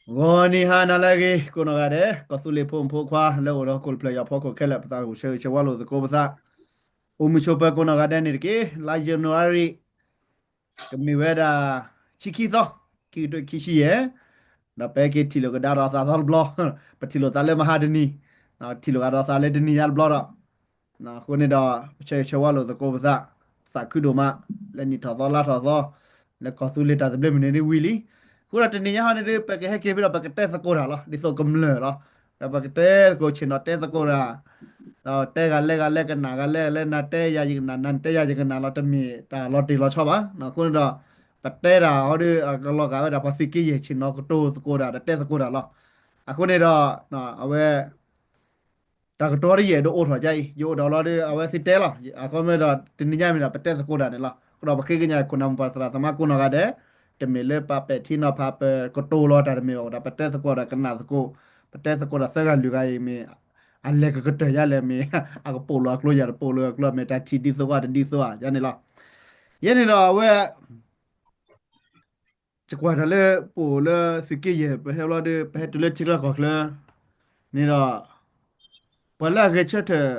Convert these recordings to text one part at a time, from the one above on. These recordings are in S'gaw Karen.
ဂီၤနံၤဟါနၤလၢအဂ့ၤ ကိးနီၢ်ဂၤဒဲး ကီၢ်သူလ့ၤဖိမုၣ်ဖိခွါ လၢအိၣ်ဒီးဟီၣ်ခိၣ်တဖျၢၣ်ညါဖီခိၣ်ခဲလၢာ် ပသးအိၣ်ဆၢဂ့ၤဆၢဝါလိာ်သကိးပသး, အိၣ်မုာ်ဆိးပၢၤကိးနီၢ်ဂၤဒဲးန့ၣ်တက့ၢ်. လါယနူၤအါရံၤ ကမ့ၢ်ဝဲဒၣ် ဆံခံသီ, ခံကထိခံဆံယဲၢ်, ဒီးပဟဲက့ၤထံၣ်လိာ်ကဒါဒီးသးသီတဘျီ, ပထံၣ်လိာ်သးလၢမဟါတနံၤ, ထံၣ်လိာ်ကဒါဒီးသးလၢတနံၤညါတဘျီဒီး အဃိန့ၣ်ဒီး ပဆၢဂ့ၤဆၢဝါလိာ်သကိးပသး, သးခုဒိၣ်မး, လၢနံၣ်ထီၣ်သီလါထီၣ်သီ, လၢကီၢ်သူလ့ၤတၢ်သဘျ့မုၢ်နံၤဒ်ဝံၤလံ. အဃိဒီးတနံၤညါဟီန့ၣ်ဒုး ပကဟဲက့ၤဖဲဒီးပကတဲသကိးတၢ်လီၤ, ဒ်သိးကမျၢၢ်လီၤ. ဒီးပကတဲသကိးဆ့ၣ်နီၤတဲသကိးတၢ်, ဒီးတဲဂၤလဲၢ်ဂၤလဲၢ်ကနၣ်ဂၤလဲၢ်လဲၢ် နၤတဲယၤယကနၣ် နၤတဲယၤယကနၣ်လီၤ, တမ့ၢ်တၢ်လီၤတံၢ်လီၤဆီဘၣ်. အဃိန့ၣ်ဒီး ပတဲတၢ်ဟီဒုး အကလီၤဂာ်ဝဲဒၣ်ပှၤသုးက့ယဲၢ်ဆ့ၣ်နီၤကတိၤသကိးတၢ် ဒီးတဲသကိးတၢ်လီၤ. အဃိန့ၣ်ဒီး အဝဲ တၢ်ကတိၤတယဲၢ်ဒုးအိၣ်ထီၣ်ကါအံၤ ယအိၣ်ဒီးလီၤဒီး အဝဲသ့ၣ်တဲလီၤ. အဃိမ့ၢ်ဒီး တနံၤညါမ့ၢ်ဒီး ပတဲသကိးတၢ်န့ၣ်လီၤ. အဃိဒီးပဃ့ကညးခိၣ်နၢ်မိၢ်ပၢ်သရၣ်သမါကိးနီၢ်ဂၤဒဲး, တမ့ၢ်လၢပာ်ပဲာ်ထံနီၤဖး ပကတိၤလီၤတၢ်တမ့ၢ်ဘၣ်ဒီး ပတဲသကိးဒီးကနၣ်သကိး, ပတဲသကိးဒီးသၢဂၤလွံၢ်ဂၤအံၤမ့ၢ် အလဲၤကကတၢၢ်ယါလဲၣ်မ့ၢ် အကပိာ်လီၤအကျိယၤတပိာ်လီၤအကျိ မ့ၢ်တၢ်ထံၣ်ဒ်သိးဧါတဒ်သိးဧါ ယါန့ၣ်လီၤ. ယဲန့ၣ်ဒီးအဝဲ ယကွၢ်တၢ်လၢပအိၣ်လၢသုးက့ယဲၢ် ပဟဲဘျီဒီး ပဟဲတုၤလၢထံချၢကီၢ်ချၢန့ၣ်ဒီး ပှၤလၢအဂဲၤဆၢထၢၣ်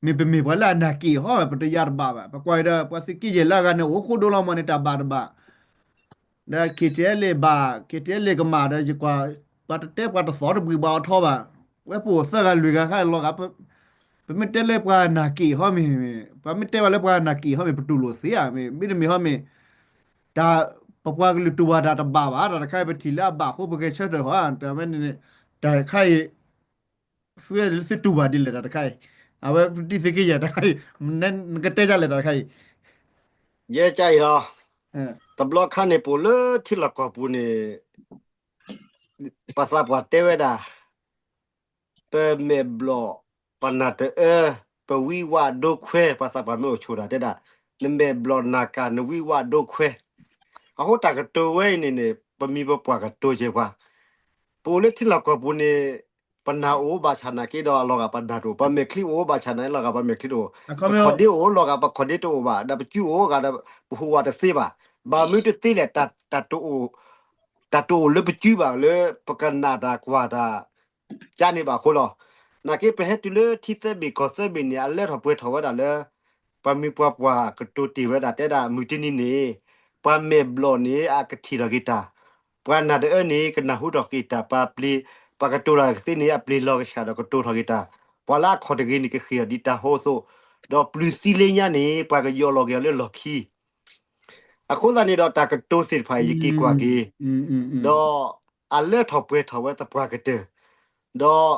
မ့ၢ်ပမ့ၢ်ပှၤလၢအနာ်က့ၣ်ဟီ ပတယါတဘၣ်ဘၣ်. ပကွၢ်အံၤဒီး ပှၤသုးက့ယဲၢ်လၢအဂၤန့ၣ် အိၣ်ဃိဒိလီၤမးန့ၣ် တၢ်ဘၣ်တဘၣ် ဒီး KTLA ဘၣ် KTLA ကမၣ်ဒီး ယကွၢ် ပှၤတတဲပှၤတသီၣ်တဘှံးဘၣ်အီၤထီဘၣ်. ဝဲပအိၣ်သၢဂၤလွံၢ်ဂၤခါလီၤဂာ် ပမ့ၢ်တဲလၢပှၤနာ်က့ၣ်ဟီမ့ၢ် ပှၤမ့ၢ်တဲဘၣ်လၢပှၤနာ်က့ၣ်ဟီမ့ၢ် ပတူၢ်လိာ်သ့ဧါ မ့ၢ်မ့တမ့ၢ်ဟီမ့ၢ် တၢ် ပပှၤကလုာ်တူၢ်ဘၣ်တၢ်တဘၣ်ဘၣ် တၢ်တခါအံၤ ပထံၣ်လၢအဘၣ်အဃိ ပဂဲၤဆၢထၢၣ်ဟီ တၢ်ဝဲန့ၣ် တၢ်တခါအံၤ သုဝဲသုတူၢ်ဘၣ်ဒ်လဲၣ်တၢ်တခါအံၤ အဝဲဒ်သုးက့ယဲၢ်တခါအံၤ နကတဲဒ်လဲၣ်တၢ်တခါအံၤ ယဲကါအံၤလီၤ. တဘျီခါန့ၣ် ပအိၣ်လၢထံလီၢ်ကီၢ်ပူၤန့ၣ် ပှၤသးပှၢ်တဲဝဲဒၣ် ပမဲာ်ဘျီၣ် ပနၢ်တအၢ ပဝံဝးဒိခွဲ ပှၤသးပှၢ်မ့ၢ်အိၣ်ဆိးတၢ်တဲဒၣ် နမဲာ်ဘျီၣ်နၢ်ကၢ် နဝံဝးဒိခွဲ အဃိတၢ်ကတိၤဝဲအံၤန့ၣ်န့ၣ် ပမံၤပပှၢ်ကတိၤကဲၤပှၤ ပအိၣ်လၢထံလီၢ်ကီၢ်ပူၤန့ၣ် ပနၢ်အိၣ်ဘၣ်ဆၣ်နာ်က့ဒီး အလီၤဂာ်ပနၢ်တအိၣ်, ပမဲာ်ချံအိၣ်ဘၣ်ဆၣ်နာ်က့ လီၤဂာ်ပမဲာ်ချံတအိၣ်, ပခီၣ်ဒ့အိၣ် လီၤဂာ်ပခီၣ်ဒ့တအိၣ်ဘၣ်, ဒီးပစုအိၣ်ဂာ်ဒီး ပဟူးဝးတသ့ဘၣ်. ဘၣ်မနုၤတသ့လဲၣ်, တၢ်တအိၣ် တၢ်တအိၣ်လၢပစုဘၣ်လၢ ပကနၣ်တၢ်ကွၢ်တၢ် ကန့ၣ်ဘၣ်အဃိလီၤ. နာ်က့ ပဟဲတုၤလၢထံသၢဘ့ၣ်ကီၢ်သၢဘ့ၣ်န့ၣ် အလၢထီၣ်ပှဲၤထီၣ်ဝဲဒၣ်လၢ ပှၤမံၤပှၤပှၢ်ကတိၤတ့ၢ်ဝဲဒၣ်တဲဒၣ် မုၢ်တနံၤန့ၣ် ပှၤမဲာ်ဘျီၣ်န့ၣ် အကထံၣ်ထီၣ်က့ၤတၢ်, ပှၤနၢ်တအၢန့ၣ် ကနၢ်ဟူထီၣ်က့ၤတၢ်, ပှၤပျ့ၤ ပှၤကတိၤတၢ်ကသ့န့ၣ် အပျ့ၤလီၤကဆှၣ်ဒီးကတိၤထီၣ်က့ၤတၢ်, ပှၤလၢအခီၣ်တဂ့ၤန့ၣ် ကဃ့ၢ်ထီၣ်ဒံးတၢ်ဟီအသိး, ဒီးပျုၤသံလၢညါန့ၣ် ပှၤကယီၢ်လီၤက့ၤအီၤလၢလီၢ်ခံ အဃိသတးန့ၣ်ဒီး တၢ်ကတိၤသ့ၣ်တဖၣ်အံၤ ယက့ၤကွၢ်က့ၤ, ဒီးအလၢထီၣ်ပှဲၤထီၣ်ဝဲသပှၢ်ကတၢၢ်, ဒီး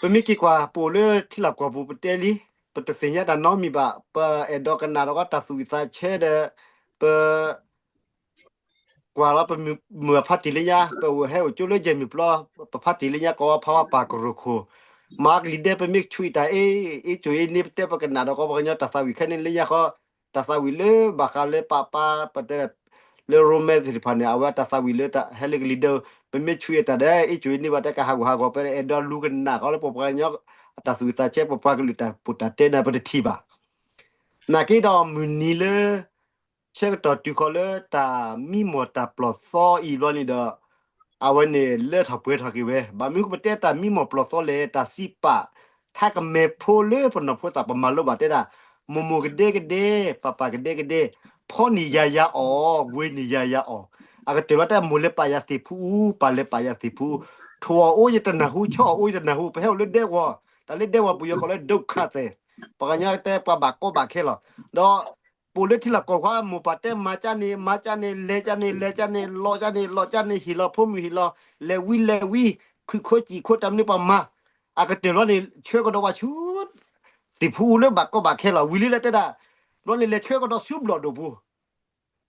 ပမ့ၢ်က့ၤကွၢ် ပအိၣ်လၢထံလီၢ်ကီၢ်ပူၤပတဲလံ, ပတသ့ၣ်ညါတၢ်နီတမံၤဘၣ်, ပအဲၣ်ဒိးကနၣ်ဒီးကီတၢ်သူၣ်ဝံၣ်သးဆၢဒီး ပ ကွၢ်လီၤပမုၢ်အဖါတံၢ်လၢညါ, ပအိၣ်ဟဲအိၣ်ကၠိလၢယဲၢ်မုၢ်ပျီ, ပဖါတံၢ်လၢညါ ကိးဝဲဖါဝါပၢ်ကရူၢ်ခိၣ်, မၤကလံၤဒဲ ပမ့ၢ်ဆူၣ်အံၤတၢ်အ့, အ့ၣ်ကၠိအ့ၣ်န့ၣ် ပတဲပကနၣ်ဒီးကီပှၤကညီတၢ်သးဝံၣ်ခဲန့ၣ်လၢညါဃီ, တၢ်သးဝံၣ်လၢဘၣ်ဃးလၢပၢ်ပၢ် ပတဲ လၢရိမ့သ့ၣ်တဖၣ်န့ၣ် အဝဲတၢ်သးဝံၣ်လၢဟဲလၢကလံၤဒဲ, ပမ့ၢ်ဆူၣ်အံၤတၢ်ဒီး အ့ၣ်ကၠိအ့ၣ်န့ၣ် ဘၣ်တဲကဟးဂူာ်ဟးဂီၤ ပအဲၣ်ဒိးလူကနၣ်ဃီလၢပပှၤကညီ အတၢ်သူၣ်ဝံၣ်သးဆၢ ပပှၤကလုာ်တၢ်ပိာ်တၢ်တဲန့ၣ် ပတထံၣ်ဘၣ် နာ်က့ဒီးမုၢ်နံၤလၢ ဆၢကတီၢ်တုၤဃီၤလၢတၢ်မံမီၢ်တၢ်ပျီၢ်သီအံၤဘျီန့ၣ်ဒီး အဝဲန့ၣ်လၢထီၣ်ပှဲၤထီၣ်က့ၤဝဲ, ဘၣ်မနုၤပတဲတၢ်မံမီၢ်ပျီၢ်သီလဲၣ်, တၢ်စံးပာ် ထါကမဲာ်ဖိလၢပနီၢ်ဖိသၣ်ပမၤလိဘၣ်တဲဒၣ်, မိၢ်မိၢ်ကဒဲကဒဲ, ပၢ်ပၢ်ကဒဲကဒဲ, ဖီန့ၢ်ယၤယၤအီၣ်, ဝ့ၤန့ၢ်ယၤယၤအီၣ်, အကတၢၢ်လီၤတဲမိၢ်လဲၤပာ်ယၤသ့ၣ်ဖူအူ, ပၢ်လဲၤပာ်ယၤသ့ၣ်ဖူအူ, ထိၣ်အီၣ်အိၣ်ယတနၢ်ဟူ, ဆီၣ်အီၣ်အိၣ်ယတနၢ်ဟူ, ပဟဲအိၣ်လၢဒဲကဝီၤ, တၢ်လၢဒဲကဝီၤပူၤယီၤကီးလၢ ဒုက္ခသည်, ပှၤကညီတဲပှၤဘၣ်ကီဘၣ်ခဲလီၤ, ဒီး ပအိၣ်လၢထံလီၢ်ကီၢ်ခွါ မိၢ်ပၢ်တဲမၤကၢန့ၣ် မၤကၢန့ၣ် လဲၤကၢန့ၣ် လဲၤကၢန့ၣ် လီၤကၢန့ၣ် လီၤကၢန့ၣ် ဟ့ၣ်လီၤဖိမုၣ်ဟ့ၣ်လီၤ လဲၤဝံလဲၤဝံ ခုၣ်ခိၣ်စံၣ်ခိၣ်တၢ်မနုၤပှၤမၤ အကတၢၢ်လီၤန့ၣ် ဆှၢကဒီးဝဲဆူ သ့ၣ်ဖူအူလၢဘၣ်ကီဘၣ်ခဲလီၤ ဝံၤလံလၢတဲဒၣ် ဘျီန့ၣ်လဲၤဆှၢကဒီးဆူဘျီၣ်ဒိၣ်ပူၤ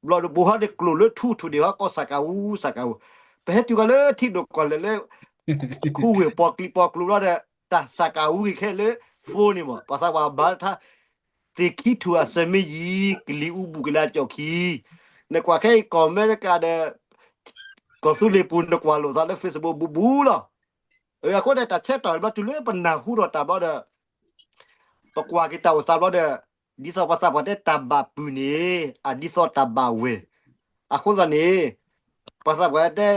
ဘျီၣ်ဒိၣ်ပူၤဟီဒီးကျိၣ်လၢထူထိၣ်ဒံးဟီ ကိးစးကၤအူ စးကၤအူ ပဟဲတုၤဃီၤလၢထံဒိၣ်ကီၢ်လဲၢ်လၢ ခူဝ့ၢ်ပီၣ်ကျံပီၣ်ကျိၤဘျီဒီး တၢ်စးကၤအူဂ့ၤခဲလၢ phone န့ၣ်မး ပှၤသးပှၢ်ဘၣ်ထါ သ့ၣ်ခံထူၣ်အစၢၤမ့ၢ်ယံၤ ကလံၤအူဘူးကလံၤအကၠီၣ်ခံ နကွၢ်ခဲအံၤ ကီၢ်အမဲရကၤဒီး ကီၢ်သူလ့ၤပူၤ နကွၢ်လိာ်သးလၢ Facebook ဘူးဘူးလီၤ. အဃိန့ၣ် တၢ်ဆၢကတီၢ်ဘျီတုၤလၢပနၢ်ဟူထီၣ်တၢ်ဘျီဒီး ပကွၢ်က့ၤတၢ်အိၣ်သးဘျီဒီး ဒ်သိးပှၤသးပှၢ်တဲတၢ်ဘၣ်ပုၢ်န့ၣ် အဒ်သိးတၢ်ဘၣ်ဝဲၢ် အဃိသတးန့ၣ် ပှၤသးပှၢ်တဲ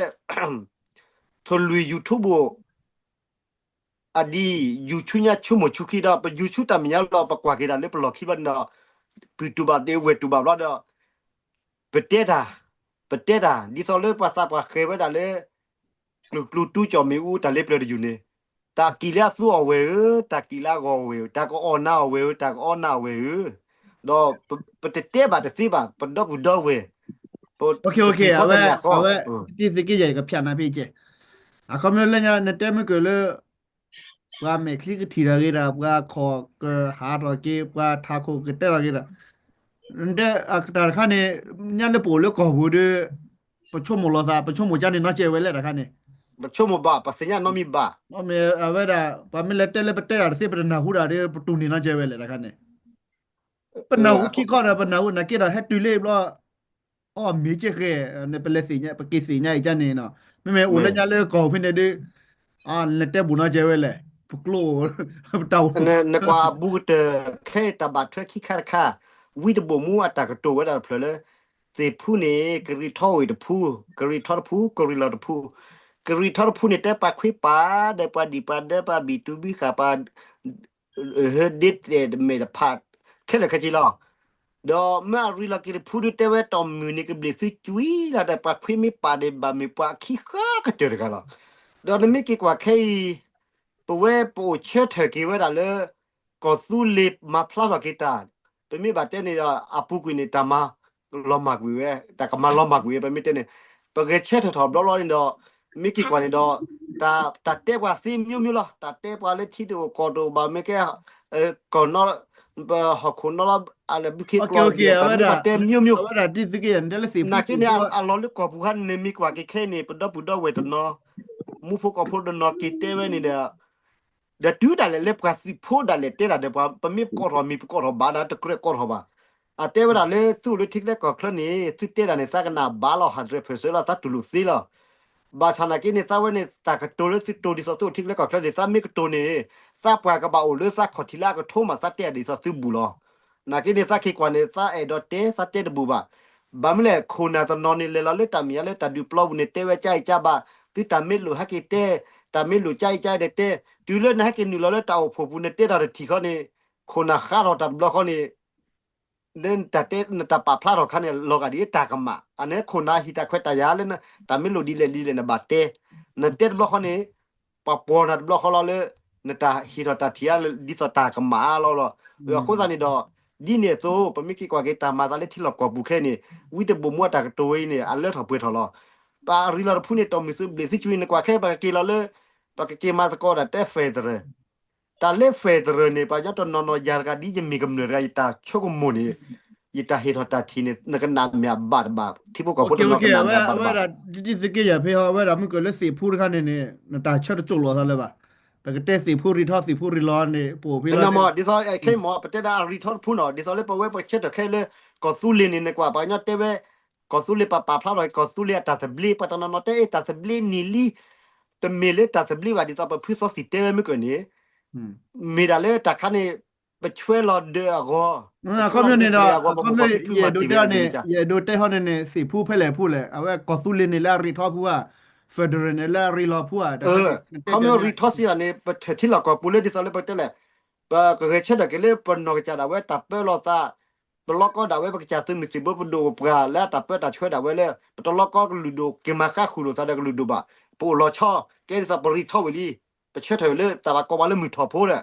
ထိၣ်လွံၢ် YouTube အဒံး ယူၤဆူညါဆိကမိၣ်ဆူခံဒီး ပယူၤဆူတၢ်မဲာ်ညါလီၤ ပကွၢ်က့ၤတၢ်လၢပလီၢ်ခံဘျီန့ၣ်ဒီး ပုၢ်တူၢ်ဘၣ်ဒီးဝဲၢ်တူၢ်ဘၣ်ဘျီဒီး ပတဲတၢ် ပတဲတၢ် ဒ်သိးလၢပှၤသးပှၢ်ဃဲၤဝဲဒၣ်လၢ ကျူၤကျူၤတူစၠီၣ်မ့ၣ်အူတၢ်လ့ပျၢၤတယုၢ်န့ၣ် တၢ်ကံၣ်လၢအသူအီၣ်ဝဲၢ်ဧၢ, တၢ်ကံၣ်လၢအဂီၢ်ဝဲၢ်ဧၢ, တၢ်ကအီၣ်နၤအီၣ်ဝဲၢ်ဧၢ, တၢ်ကအီနၤအီၣ်ဝဲၢ်ဧၢ, ဒီးပတတဲဘၣ်တသ့ဘၣ် ပဒီပုၢ်ဒီဝဲၢ် ပသ့ၣ်ထီၣ်ဖဲန့ၣ်အဃိ အဝဲ တံသက့ယဲၢ်ကဖျါနၤဖဲကဲ အခီပညီလၢညါ နတဲမုၢ်ကၢၢ်လၢ ပှၤမဲာ်ချံကထံၣ်ထီၣ်က့ၤဒီး ပှၤခီၣ်ကဟးထီၣ်က့ၤ ပှၤထးခိၣ်ကတဲထီၣ်က့ၤဒီး နတဲတၢ်တခါန့ၣ် ညါလၢပအိၣ်လၢကီၢ်ပူၤဒီး ပဆိကမိၣ်လီၤသး ပဆိကမိၣ်ကန့ၣ်နီတစဲးဝဲလဲၣ်တခါန့ၣ် ပဆိကမိၣ်ဘၣ် ပသ့ၣ်ညါနီတမံၤဘၣ် အဝဲဒၣ် ပှၤမ့ၢ်လဲၤတဲလၢပတဲတၢ်တသ့ ပတနၢ်ဟူတၢ်ဒီး ပတူၢ်န့ၢ်နီတစဲးဝဲလဲၣ်တခါန့ၣ် ပနၢ်ဟူခံခီဒီး ပနၢ်ဟူနာ်က့ဒီး ဟဲတုၤလၢဘျီ အီၣ်မ့ၤကဲဃဲ ပလဲၤသ့ၣ်ညါ ပက့ၤသ့ၣ်ညါအံၤကန့ၣ်နီၤ မ့မ့ၢ်အိၣ်လၢညါလၢကီၢ်ဖဲန့ၣ်ဒီး လဲၤတဲဘူးနီတစဲးဝဲလဲၣ် ပကျိ ပတၢ်အိၣ် နကွၢ်အဘူးကတၢၢ် ခဲအံၤတၢ်ဘၣ်ထွဲခံခါတခါ ဝံတဘိၣ်မူအတၢ်ကတိၤဝဲဒၣ်တဖျၢၣ်လၢ သ့ၣ်ဖူန့ၣ် ကရံၣ်ထီၣ်ဝဲတဖူ ကရံၣ်ထီၣ်တဖူ ကရံၣ်လီၤတဖူ ကရံၣ်ထီၣ်တဖူန့ၣ် တဲပှၤခွ့ပာ်ဒီး ပှၤဒံၣ်ပှၤဒဲ ပှၤဘံၣ်တူဘံၣ်ဃာ် ပှၤ ဟၢဒ့တဲာ်တမဲာ်တဖး ခဲလၢာ်ခဲဆ့လီၤ. ဒီးမ့ၢ်အရံလီၤက့ၤတဖူဒုးတဲဝဲ တီၢ်မုၢ်န့ၣ်ကဘျံးသုကွံလီၤဒီး ပှၤခွ့မ့ၢ်ပာ်န့ၣ် ဘၣ်မ့ၢ်ပှၤအခံဃၢကတၢၢ်တဂၤလီၤ. ဒီးနမ့ၢ်က့ၤကွၢ်ခဲအံၤ ပဝဲပအိၣ်ဆၢထၢၣ်က့ၤဝဲဒၣ်လၢ ကီၢ်သူလ့ၤမၤဖျါထီၣ်က့ၤတၢ် ပမ့ၢ်ဘၣ်တဲန့ၣ်ဒီး အပူၤကွံာ်န့ၣ် တၢ်မၤလီၤမၢ်ကွံာ်ဝဲ တၢ်ကမၤလီၤမၢ်ကွံာ်ဝဲ ပမ့ၢ်တဲန့ၣ် ပဂဲၤဆၢထၢၣ်ထီၣ်ဘျီဘျီန့ၣ်ဒီး မ့ၢ်က့ၤကွၢ်န့ၣ်ဒီး တၢ်တဲပှၤသ့မျိုးမျိုးလီၤ. တၢ်တဲပှၤလၢထံတအိၣ်ကီၢ်တအိၣ်ဘၣ် မ့ၢ်ကဲ ကီၢ်နီ ဟီၣ်ခိၣ်နီလီၤ အလၢဘုခ့ကျီ တၢ်မ့ၢ်ပှၤတဲမျိုးမျိုး နာ်က့န့ၣ် အလီၤလၢကီၢ်ပူၤခါန့ၣ် မ့ၢ်ကွၢ်က့ၤခဲအံၤန့ၣ် ပဒီပုၢ်ဒီဝဲၢ်တနီၤ မူဖိကီၢ်ဖိတနီၤက့ၤတဲဝဲန့ၣ်ဒီး ဒီးတုၤဒၣ်လဲာ်လၢပှၤသုးဖိဒၣ်လဲာ်တဲတၢ်ဒီးပှၤ ပမ့ၢ်ပကိးထီၣ်မံၤပကိးထီၣ်ဘၣ်ဒီး တကြၢးကိးထီၣ်ဘၣ်. အတဲဝဲဒၣ်လၢသုအိၣ်လၢထံကျဲကီၢ်ချၢန့ၣ် သုတဲဒၣ်န့ၣ် သးကနၣ်ဘၣ်လီၤ hundred percent လီၤ သးတူၢ်လိာ်သ့လီၤ. ဘၣ်ဆၣ်နာ်က့န့ၣ် သးဝဲန့ၣ် တၢ်ကတိၤလၢသုတိၤဒ်သိးသုအိၣ်ထံကျဲကီၢ်ချၢန့ၣ် သးမ့ၢ်ကတိၤန့ၣ် သးပှၤကဘၣ်အိၣ်လၢသးခီၣ်ထံးလၢအကထိမး သးတဲဒ်သိးသုဘူးလီၤ. နာ်က့န့ၣ် သးက့ၤကွၢ်န့ၣ် သးအဲၣ်ဒိးတဲ သးတဲတဘူးဘၣ်. ဘၣ်မနုၤလဲၣ် ခိၣ်နၢ်တနီၤန့ၣ် လဲၤလီၤလၢတၢ်မဲာ်ညါလၢတၢ်ဒုးပျီပူၤန့ၣ် တဲဝဲကအံၤကဘၣ် သုတၢ်မ့ၢ်လိာ်ဟဲက့ၤတဲ တၢ်မ့ၢ်လိာ်ကအံၤကတဲ တုၤလၢနဟဲက့ၤနုာ်လီၤလၢတၢ်အိၣ်ဖှိၣ်ပူၤ နတဲတၢ်တထံၣ်ဃီန့ၣ် ခိၣ်နၢ်ဃးထီၣ်တၢ်တဘျီဃီန့ၣ် လၢနတၢ်တဲ နတၢ်ပာ်ဖျါထီၣ်ခါန့ၣ် လီၤဂာ်ဒ်တၢ်ကမၣ် အန့ၣ်ခိၣ်နၢ်ဟံးတၢ်ခွဲးတၢ်ယာ်လၢ တၢ်မ့ၢ်လိာ်ဒ်လဲၣ်ဒ်လဲၣ်နဘၣ်တဲ နတဲတဘျီဃီန့ၣ် ပှၤပိာ်နၤတဘျီဃီလီၤလၢ နတၢ်ဟ့ၣ်ထီၣ်တၢ်ထံၣ်အါ ဒ်သိးတၢ်ကမၣ်အါလီၤလီၤ. အဃိသတးန့ၣ်ဒီး ဒ်န့ၣ်အသိး ပမ့ၢ်က့ၤကွၢ်က့ၤတၢ်မၤသးလၢထံလီၢ်ကီၢ်ပူၤခဲအံၤန့ၣ် ဝံတဘိၣ်မူအတၢ်ကတိၤဝဲအံၤန့ၣ် အလၢထီၣ်ပှဲၤထီၣ်လီၤ. ပှၤအရံလီၤတဖုန့ၣ် တီၢ်မုၢ်သုဘျံးသုကွံ နကွၢ်ခဲအံၤ ပကက့ၤလီၤလၢ ပကက့ၤမၤသကိးတၢ်တဲ federal တၢ်လၢ federal န့ၣ် ပှၤကညီတနီၤနီၤ ယၤတဂၤဒ်ယမ့ၢ်ကမျၢၢ်တဂၤ ယတၢ်ဆိကမိၣ်န့ၣ် ယတၢ်ဟ့ၣ်ထီၣ်တၢ်ထံၣ်န့ၣ် နကနၣ်မ့ၢ်အဘၣ်တဘၣ် ထံဖိကီၢ်ဖိတနီၤကနၣ်မ့ၢ်အဘၣ်တဘၣ် ဒ်သုးက့ယဲၢ်ဖဲဟီ အဝဲဒၣ်မုၢ်ကၢၢ်လၢသ့ၣ်ဖူတခါန့ၣ်န့ၣ် နတၢ်ဆၢတကၠိၣ်လိာ်သးလၢၤဘၣ်. ပကတဲသ့ၣ်ဖူရံထီၣ်သ့ၣ်ဖူရံလီၤန့ၣ် ပအိၣ်ဖဲလီၤ ဒ်သိးခဲအံၤမ့ၢ် ပတဲဒၣ်အရံထီၣ်တဖုနီၤ ဒ်သိးလၢပဝဲပဆၢထၢၣ်ခဲလၢ ကီၢ်သူလ့ၤန့ၣ် နကွၢ် ပှၤကညီတဲဝဲ ကီၢ်သူလ့ၤပပာ်ဖျါထီၣ် ကီၢ်သူလ့ၤအတၢ်သဘျ့ ပှၤတနီၤနီၤတဲအ့ၣ်တၢ်သဘျ့န့ၣ်လံ တမ့ၢ်လၢတၢ်သဘျ့ဘၣ် ဒ်သိးပဖုသီသံၣ်တဲဝဲမုၢ်ကၢၢ်န့ၣ် မ့ၢ်ဒၣ်လၢတၢ်ခါန့ၣ် ပဆွဲလီၤဒၢးအဂီၢ် ပဆွဲလီၤဒၢးအဂီၢ် ပကကီၢ်ဖံးဖုမၤတ့ၢ်ဝဲန့ၣ် ယအဲၣ်ဒိးတဲဟီန့ၣ်န့ၣ် သ့ၣ်ဖူဖဲလဲၣ်ဖူလဲၣ် အဝဲကီၢ်သူလ့ၤန့ၣ်လၢအရံထီၣ်ဖုဧါ federal န့ၣ်လၢအရံလီၤဖုဧါ ခီမ့ၢ်ရံထီၣ်စံးဒၣ်န့ၣ် ပထၢၣ်ထံလီၢ်ကီၢ်ပူၤလၢဒ်သိးလၢပတဲလဲၣ် ပကဂဲၤဆၢထၢၣ်က့ၤလၢပနီၢ်ကစၢ်ဒၣ်ဝဲတၢ်ပၢလီၤသး ပလီၢ်ကီဒၣ်ဝဲပကစၢ်သုးမုၢ်သံၣ်ဘိပဒိၣ်ပပှၢ်လၢအတၢ်ပၢတၢ်ဆှၢဒၣ်ဝဲလၢ ပတလီၢ်ကီကလုာ်ဒိၣ် က့ၤမၤဃါဃုာ်လိာ်သးဒီးကလုာ်ဒိၣ်ဘၣ် ပအိၣ်လီၤဆီ ကဲဒ်သိးပရံထီၣ်ဝံၤလံ ပဆၢထၢၣ်လၢတၢ်ဘၣ်ကီဘၣ်လၢမုၢ်ထီၣ်ဖိဒီး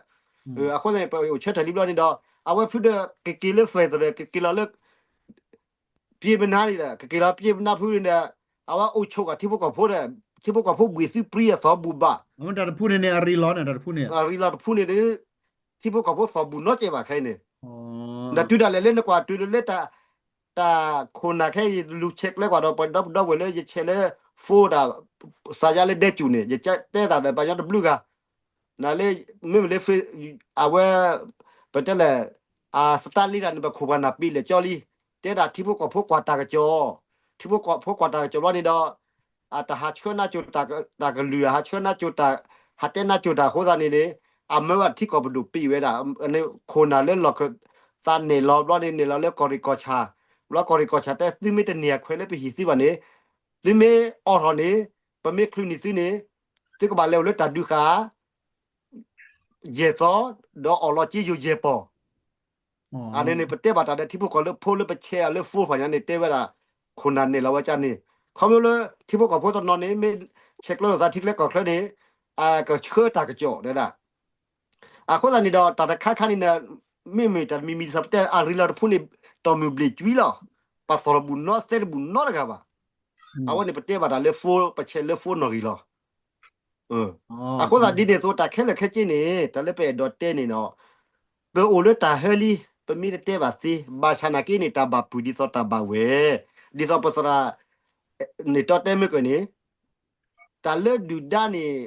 အဃိသတးန့ၣ် ပအိၣ်ဆၢထၢၣ်လံဘျီန့ၣ်ဒီး အဝဲဖုဒီးကက့ၤလၢ federal ကက့ၤလီၤလၢ ပျ့ပနါန့ၣ်ဒီး ကက့ၤလီၤပျ့ပနါဖုန့ၣ်ဒီး အဝဲအိၣ်ဆိးက့ၤထံဖိကီၢ်ဖိဒီး ထံဖိကီၢ်ဖိဘှံးသုပြံအသီဘူၣ်ဘၣ် တၢ်တဖုန့ၣ်န့ၣ် အရံလီၤန့ၣ် တၢ်တဖုန့ၣ် အရံလီၤတဖုန့ၣ်ဒီး ထံဖိကီၢ်ဖိသီဘူၣ်နီတစဲးဘၣ်ခဲအံၤန့ၣ် ဒီးတုၤဒၣ်လဲာ်လၢနကွၢ်တုၤလၢတၢ် တၢ်ခိၣ်နၢ်ခဲအံၤ လူၤဆဲးကျဲကွၢ်ဒီးပှၤဒီပုၢ်ဒီဝဲၢ်လၢ ယဆဲးလၢ phone တၢ် စါယါလၢဒဲကၠူၣ်န့ၣ် ယတဲတၢ်ဒီးပှၤကညီတဘျုးဂၤ နလၢ မ့မ့ၢ်လၢ အဝဲ ပတဲလဲၣ် အစတၢ်လံတၢ်န့ၣ် ပခိၣ်ပှၢ်နၢ်ပ့ၤလဲၣ်ကၠီလံ တဲဒၣ်ထံဖိကီၢ်ဖိကွၢ်တၢ်ကစီၣ် ထံဖိကီၢ်ဖိကွၢ်တၢ်ကစီၣ်ဘျီန့ၣ်ဒီး အတၢ်ဟးဆှၢနါစိၤတၢ်ကလုၢ် ဟးဆှၢနါစိၤတၢ် ဟးတဲနါစိၤတၢ်အဃိသတးန့ၣ်န့ၣ် အမၢဝဲထံကီၢ်ပဒိၣ်ပံးဝဲဒၣ် ခိၣ်နၢ်လၢလီၢ်ခၢၣ်သးနဲၣ်လီၤဘျီန့ၣ် နဲၣ်လီၤလၢကီၢ်ရ့ၣ်ကီၢ်ဆၣ် ဘျီကီၢ်ရ့ၣ်ကီၢ်ဆၣ်တဲသုမ့ၢ်တန့ၢ်အခွဲးလၢပဟံၣ်သုဘၣ်န့ၣ် သုမ့ၢ်အိးထီၣ်န့ၣ် ပမ့ၢ်ချုးန့ၢ်သုန့ၣ် သုကဘၣ်လဲၤအိၣ်လၢတၢ်ဒုးဃာ် ယဲၢ်သီ ဒီးအီၣ်လီၤစ့ယိၤယဲၢ်ပီၢ်. အန့ၣ်န့ၣ် ပတဲဘၣ်တၢ်ဒီးထံဖိကီၢ်ဖိလၢပဆဲးအီၤလၢ phone ဖီညါန့ၣ် တဲဝဲဒၣ် ခိၣ်နၢ်နဲၣ်လီၤဝဲကန့ၣ် ခီဖျိလၢထံဖိကီၢ်ဖိတနီၤန့ၣ် မ့ၢ်ဆဲးကျၢလိာ်သးထံကျဲကီၢ်ချၢန့ၣ် ကဆှၢတၢ်ကစီၣ်တဲဒၣ် အဃိသတးန့ၣ်ဒီး တၢ်တခါခါန့ၣ် မ့မ့ၢ်တၢ်တမံၤမံၤဒ်သိးပတဲအရ့လီၤတဖုန့ၣ် တီၢ်မုၢ်ဘျ့ၣ်ကွံလီၤ. ပှၤသီၣ်တဘူၣ်နီသဲတဘူၣ်နီတဂၤဘၣ်. အဝဲန့ၣ်ပတဲဘၣ်တၢ်လၢ phone ပဆဲးလၢ phone နီၣ်ဂံၢ်လီၤ. အဃိသတးဒ်န့ၣ်အသိး တၢ်ခဲလၢာ်ခဲဆ့န့ၣ် တၢ်လၢပအဲၣ်ဒိးတဲန့ၣ်ဒီး ပအိၣ်လၢတၢ်ဟဲလံ ပမ့ၢ်တတဲဘၣ်သ့ ဘၣ်ဆၣ်နာ်က့န့ၣ် တၢ်ဘၣ်ပုၢ်ဒ်သိးတၢ်ဘၣ်ဝဲ ဒ်သိးပသရၣ် န့ၣ်တီတဲမ့ၢ်ကၢၢ်န့ၣ် တၢ်လၢဒုၣ်ဒါန့ၣ်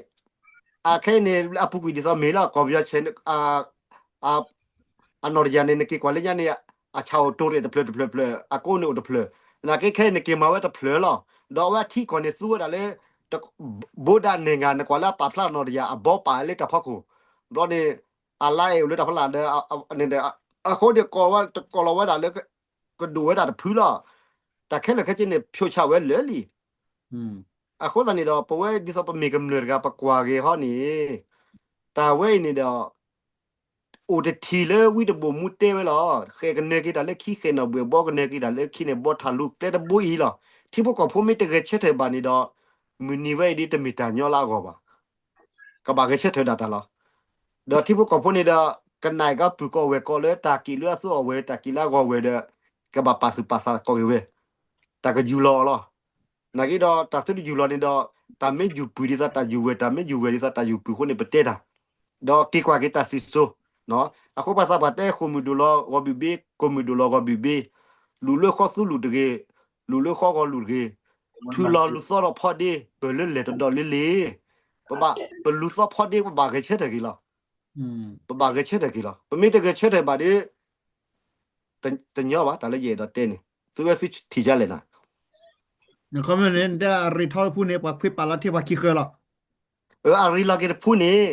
အခဲအံၤန့ၣ် အပူၤကွံာ်ဒ်သိးမ့ၢ်လီၤ ကီၢ်ပယီၤဆဲး အနီၢ်တယၢ်န့ၣ် နက့ၤကွၢ်လၢညါန့ၣ် အဆၣ်အိၣ်တိၤရ့ၣ်တဖျၢၣ်တဖျၢၣ်တဖျၢၣ် အကိးန့ၣ်အိၣ်တဖျၢၣ် နာ်က့ခဲအံၤနက့ၤမၤဝဲတဖျၢၣ်လီၤ. ဒီးအဝဲအထံကီၢ်န့ၣ်သူဝဲဒၣ်လၢ ဘိဒၣ်နဲၣ်ဂၤ နကွၢ်လၢအပာ်ဖျါနီၢ်တယၢ်အဘီပာ်လၢတၢ်ဖီခိၣ် ဘျီန့ၣ် အလါအဲၣ်အိၣ်လၢတၢ်ဖီလာ်ဒီး အဃိန့ၣ် ကိးလီၤဝဲဒၣ်လၢ ကဒိၣ်ဝဲဒၣ်တဖုလီၤ. တၢ်ခဲလၢာ်ခဲဆ့န့ၣ် ဖြိုချဝဲလၢာ်လံ. အဃိသတးန့ၣ်ဒီး ပဝဲဒ်သိးပမ့ၢ်ကမျၢၢ်တဂၤ ပကွၢ်က့ၤဟီန့ၣ် တၢ်ဝဲအံၤန့ၣ်ဒီး အိၣ်တထံၣ်လၢဝံတဘိၣ်မူတဲဝဲလီၤ. ဃဲးကနၢၤက့ၤတၢ်လၢခံ ဃဲးနီၣ်ဘှဲၣ်ဘီကနၢၤက့ၤတၢ်လၢခံန့ၣ် ဘီထၣ်လူၤကျဲတဘိအံၤလီၤ. ထံဖိကီၢ်ဖိမ့ၢ်တဂဲၤဆၢထၢၣ်ဘၣ်န့ၣ်ဒီး မုၢ်နံၤဝဲအံၤဒ်တမ့ၢ်တၢ်ညီလၢအဂီၢ်ဘၣ်. ကဘၣ်ဂဲၤဆၢထၢၣ်ဒၣ်တၢ်လီၤ. ဒီးထံဖိကီၢ်ဖိန့ၣ်ဒီး ကနၣ်က့ၤပူၤကီၢ်ဝဲၢ်ကီၢ်လၢတၢ်က့ၣ်လၢအသူအီၣ်ဝဲ တၢ်က့ၣ်လၢအဂီၢ်ဝဲဒီး ကဘၣ်ပာ်သူၣ်ပာ်သးကိးက့ၤဝဲ တၢ်ကယူၢ်လီၤအီၤလီၤ. နာ်က့ဒီးတၢ်သုတယူၢ်လီၤန့ၣ်ဒီး တၢ်မ့ၢ်ယူၢ်ပုၢ်ဒ်သိးတၢ်ယူၢ်ဝဲၢ် တၢ်မ့ၢ်ယူၢ်ဝဲၢ်ဒ်သိးတၢ်ယူၢ်ပုၢ်အဃိန့ၣ် ပတဲတၢ် ဒီးက့ၤကွၢ်က့ၤတၢ်စံၣ်စိၤ, အဃိပှၤသးပှၢ်တဲ ဃိာ်မုၢ်ဒိၣ်လီၤဂီၤဘုးဘ့, ကိၢ်မုၢ်ဒိၣ်လီၤဂီၤဘုးဘ့, လူၤလၢဃီသူလူၤတဂ့ၤ, လူၤလၢဃီဂီၤလူၤတဂ့ၤ, ထုးလီၤလူၤသီဒီးဖီဒ့ ပၢၢ်လၢလဲၢ်တဒီးလၢလ့ၤ, ပဘၣ် ပလူၤသီဖီဒ့ ပဘၣ်ဂဲၤဆၢထၢၣ်က့ၤလီၤ. ပဘၣ်ဂဲၤဆၢထၢၣ်က့ၤလီၤ. ပမ့ၢ်တဂဲၤဆၢထၢၣ်ဘၣ်ဒီး တညီဘၣ် တၢ်လၢယအဲၣ်ဒိးတဲန့ၣ် သုဝဲသုထံၣ်ဒ်လဲၣ်နၤ. နခီမ့ၢ်န့ၣ် နတဲအရ့ထီတဖုန့ၣ် ပှၤခွ့ပာ်လီၤထံပှၤခံဃၢလီၤ. အရ့လီၤက့ၤတဖုန့ၣ်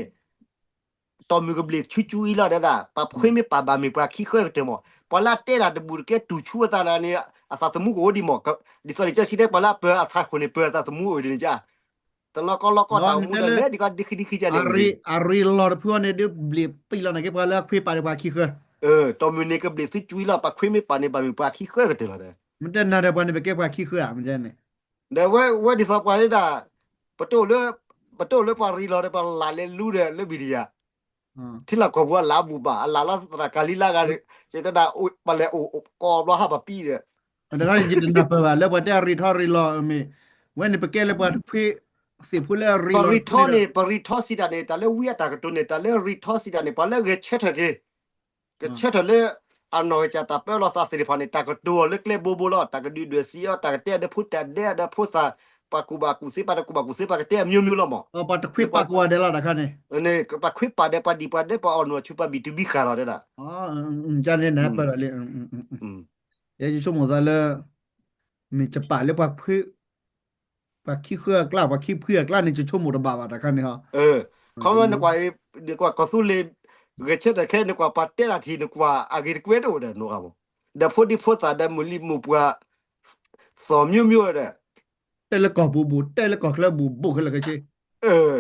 တီၢ်မုၢ်ကဘျ့ၣ်ဆူကၠူအံၤလီၤဒဲဒၣ် ပှၤခွ့မ့ၢ်ပာ်ဘၣ်မ့ၢ်ပှၤခံဃၢကတၢၢ်မး ပှၤလၢအတဲဒၣ်တဘူၣ်တကဲတူၢ်ဆူအသးန့ၣ် အသးသမူကအိၣ်ဒံးမး ဒ်သိးလံာ်စီဆှံတဲ ပှၤလၢအပၢၤအသးခိၣ်န့ၣ် ပၢၤအသးသမူအိၣ်ဒံးန့ၣ် တလီၢ်ကီလီၢ်ကီတၢ်အိၣ်မူဒီး လဲၤဒ်ကီဒ်ခံဒ်ခံကန့ၣ် အရ့လီၤတဖုအံၤန့ၣ် ဒ်ဘျ့ၣ်ပံလီၤနာ်က့ ပှၤလၢအခွ့ပာ်ဒီးပှၤခံဃၢ တီၢ်မုၢ်န့ၣ်ကဘျ့ၣ်ဆူကၠူအံၤလီၤ ပှၤခွ့မ့ၢ်ပာ်န့ၣ် ဘၣ်မ့ၢ်ပှၤခံဃၢကတၢၢ်လီၤဒီး မ့ၢ်တဲနၤဒီးပှၤန့ၣ် ပကဲပှၤခံဃၢဧါ မ့ၢ်တဲန့ၣ် ဒီးဝဲဒ်သိးပှၤဒၣ် ပတအိၣ်လၢ ပတအိၣ်လၢပှၤရ့လီၤဒီးပှၤလၢ်လၢလူဒီးလၢ media ထံလီၢ်ကီၢ်ပူၤအလၢအဘူၣ်ဘၣ် အလၢ်လီၤသရၣ်ကၤလံလၢဂၤ ယတဲဒၣ် ပလဲၤအိၣ်ကီဘျီဟးပပံဒီး တခါန့ၣ် ယတနၢ်ပၢၢ်ဘၣ် လၢပှၤတဲအရ့ထီရ့လီၤမ့ၢ် ဝဲန့ၣ် ပကဲလၢပှၤတခွ့ သ့ၣ်ဖိလၢအရ့လီၤတဖုန့ၣ်ဒီး ပရ့ထီန့ၣ် ပရ့ထီစံးတၢ်န့ၣ် တၢ်လၢဝံအတၢ်ကတိၤန့ၣ် တၢ်လၢရ့ထီစံးတၢ်န့ၣ် ပှၤလၢဂဲၤဆၢထၢၣ်က့ၤ ကဆၢထၢၣ်လၢ အနီၢ်ကစၢ်တၢ်ပၢလီၤသးသ့ၣ်တဖၣ်န့ၣ် တၢ်ကတိၤအီၤလၢကျဲဘိဘိလီၤ တၢ်ကဒုးဒွဲၣ်စံးအီၤ တၢ်ကတဲအီၤဒီးဖိတၢ်ဒဲးဒီးဖိသၣ် ပှၤကူၣ်ဘၣ်ကူၣ်သ့ ပှၤတကူၣ်ဘၣ်ကူၣ်သ့ ပှၤကတဲအမျိုးမျိုးလီၤမး ပှၤတခွ့ပာ်ကဝီၤဒဲးလီၤတခါန့ၣ် ပှၤခွ့ပာ်ဒီးပှၤဒံၣ်ပှၤဒဲး ပှၤအီၣ်နုၢ်အီၣ်ဆူး ပှၤဘံၣ်တုၤဘံၣ်ဃာ်လီၤတဲဒၣ် န့ၣ် ပၢၢ်ဒီးလံ ယဆိကမိၣ်သးလၢ မ့ၢ်ကပာ်လၢပှၤခွ့ ပှၤခံဃၢအကျါ ပှၤခံဖုအကျါန့ၣ် ယဆိကမိၣ်တဘၣ်ဘၣ်တခါန့ၣ်ဟီ ခီမ့ၢ်နကွၢ် နကွၢ်ကီၢ်သူလ့ၤ ဂဲၤဆၢထၢၣ်ခဲ နကွၢ်ပှၤတဲတၢ်ထံၣ် နကွၢ်အဂ့ၤတကွဲတအိၣ်ဒီးနီၢ်ဂၤမး ဒီးဖိဒံဖိသၣ်ဒီးမိၢ်လံၢ်မိၢ်ပှၢ် သီၣ်မျိုးမျိုးဒီး တဲလၢကီၢ်ပူၤဘူး တဲလၢကီၢ်ချၢဘူး ဘူးခဲလၢာ်ခဲဆ့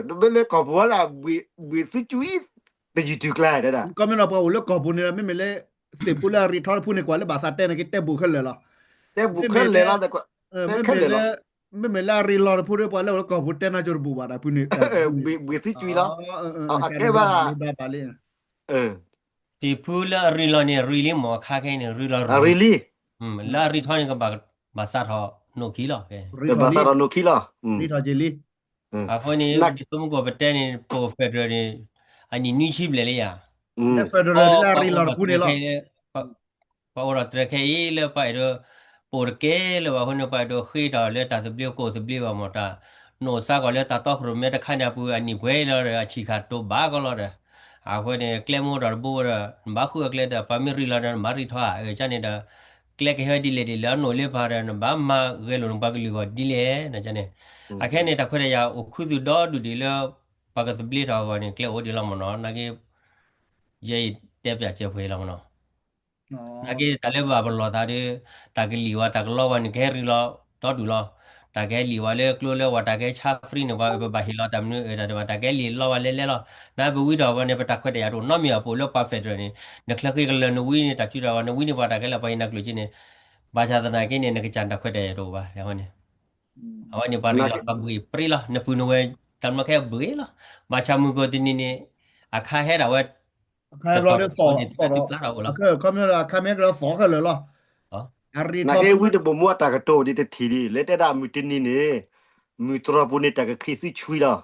နမ့ၢ်လၢကီၢ်ပူၤဝဲဒၣ် ဘှံးသုကၠူအံၤ တယုၢ်တုၤကျါတဲဒၣ် ကီမ့ၢ်လီၤ ပှၤအိၣ်လၢကီၢ်ပူၤန့ၣ်ဒီး မ့မ့ၢ်လၢ သ့ၣ်ဖိလၢအရ့ထီတဖုန့ၣ် ကွၢ်လၢဘၣ်သးတဲန့ၣ်က့ တဲဘူးခဲလၢာ်လီၤ တဲဘူးခဲလၢာ်လီၤ မ့မ့ၢ်လၢ မ့မ့ၢ်လၢအရ့လီၤတဖုဒီး ပှၤလၢအိၣ်လၢကီၢ်ပူၤတဲနၤကၠိတဘူးဘၣ်တၢ်ဖုန့ၣ် ဘှံးသုကၠူအံၤလီၤ အကဲဘၣ် သ့ၣ်ဖိလၢအရ့လီၤန့ၣ် ရ့လံမး ခါခဲအံၤန့ၣ် ရ့လီၤ ရ့လံ လၢအရ့ထီန့ၣ် ကဘၣ်စးထီၣ်နိၣ်ခံလီၤ ဘၣ်စးထီၣ်နိၣ်ခံလီၤ အဃိန့ၣ် ဒ်သိးမုၢ်ကီၢ်ပတဲန့ၣ် ပအိၣ် federal န့ၣ် အနံၣ်နွံဆံဘျဲၣ်လံယၤ ပအိၣ်ဒီးတြဲၤခဲအံၤလၢ ပှၤအဲၣ်ဒိး ပအိၣ်တကဲလၢၤဘၣ်အဃိန့ၣ် ပှၤအဲၣ်ဒိးဃ့တၢ်လၢတၢ်သဘျ့ကအိၣ်သဘျ့ဘၣ်မး တၢ်နိၣ်စါကီးလၢတၢ်တီခိၣ်ရိၣ်မဲတခါန့ၣ်အပူၤ အနံၣ်ပှဲၤလီၤဒီး အဆံၣ်ခါတိဘၣ်ကီးလီၤဒီး အဃိန့ၣ် ကျဲမ့ၢ်အိၣ်ဒီးတဘိဒီး နဘၣ်ဃုအကျဲဒီး ပှၤမ့ၢ်ရ့လီၤဒီး နဘၣ်ရ့ထီၣ်ဧါ အကန့ၣ်ဒီး ကျဲကဟဲဒ်လဲၣ်ဒ်လဲၣ် အနိၣ်လၢပှၤဒီး နဘၣ်မၤဂဲၤလိာ်နပှၤကလုာ်ဂီၢ်ဒ်လဲၣ်န့ၣ် အခဲန့ၣ် တၢ်ခွဲးတၢ်ယာ်အိၣ်ခူသူၣ်ဒီဒူၣ်ဒံးလၢ ပှၤကသဘျ့ထီၣ်အဂီၢ်န့ၣ် ကျဲအိၣ်ဒံးလီၤမ့ၢ်နီၤ နာ်က့ ယဲအံၤတဲပၠးစၢၤပှဲၤလီၤမ့ၢ်နီၤ နာ်က့တၢ်လၢဘၣ်ပလီၢ်သးဒီး တၢ်ကလံၣ်ဝဲတၢ်ကလီဝဲန့ၣ် ကဟဲရ့လီၤဒီဒူၣ်လီၤ တၢ်ကဟဲလံာ်ဝဲလၢကျိလၢဝဲ တၢ်ကဟဲဆါ free န့ၣ် ပှၤပဘၣ်ဟ့ၣ်လီၤတၢ်မနုၤအၢတၢ်တဘၣ် တၢ်ကဟဲလံာ်လီၤဝဲလဲလဲလီၤ. နပဝံဒီးဝဲန့ၣ် ပတၢ်ခွဲးတၢ်ယာ်တအိၣ်နီတမံၤအပူၤလၢပှၤ federal န့ၣ် နချၢဃ့ကလၢၤနဝံန့ၣ် တၢ်စုတၢ်ဝဲ နဝံန့ၣ်ပှၤတၢ်ကဲလၢပှၤဟ့ၣ်နၤကျိၣ်စ့န့ၣ် ဘၣ်ဆၣ်သနာ်က့န့ၣ် နကစၢ်တၢ်ခွဲးတၢ်ယာ်တအိၣ်ဘၣ် အဝဲန့ၣ် အဝဲန့ၣ်ပှၤရ့လီၤ ပှၤဘှံးပြ့လီၤ နပုၢ်နဝဲၢ်တၢ်မၤခဲဘှံးလီၤ ဘၣ်ဆၣ်မုၢ်ကီၢ်တနံၤန့ၣ် အခါဟဲဒၣ်ဝဲ အခါဟဲဘျီဒီးသီၣ်သီၣ်ဒီး အခါမ့ၢ်ကလီသီၣ်ခဲလၢာ်လီၤ အရ့ထီၣ် နက့ဝံတဘိၣ်မူအတၢ်ကတိၤဒ်တထံၣ်ဒ် လဲၤတဲဒၣ်မုၢ်တနံၤန့ၣ် မုၢ်တြီၢ်ပူၤန့ၣ် တၢ်ကခံးသုဆွံလီၤ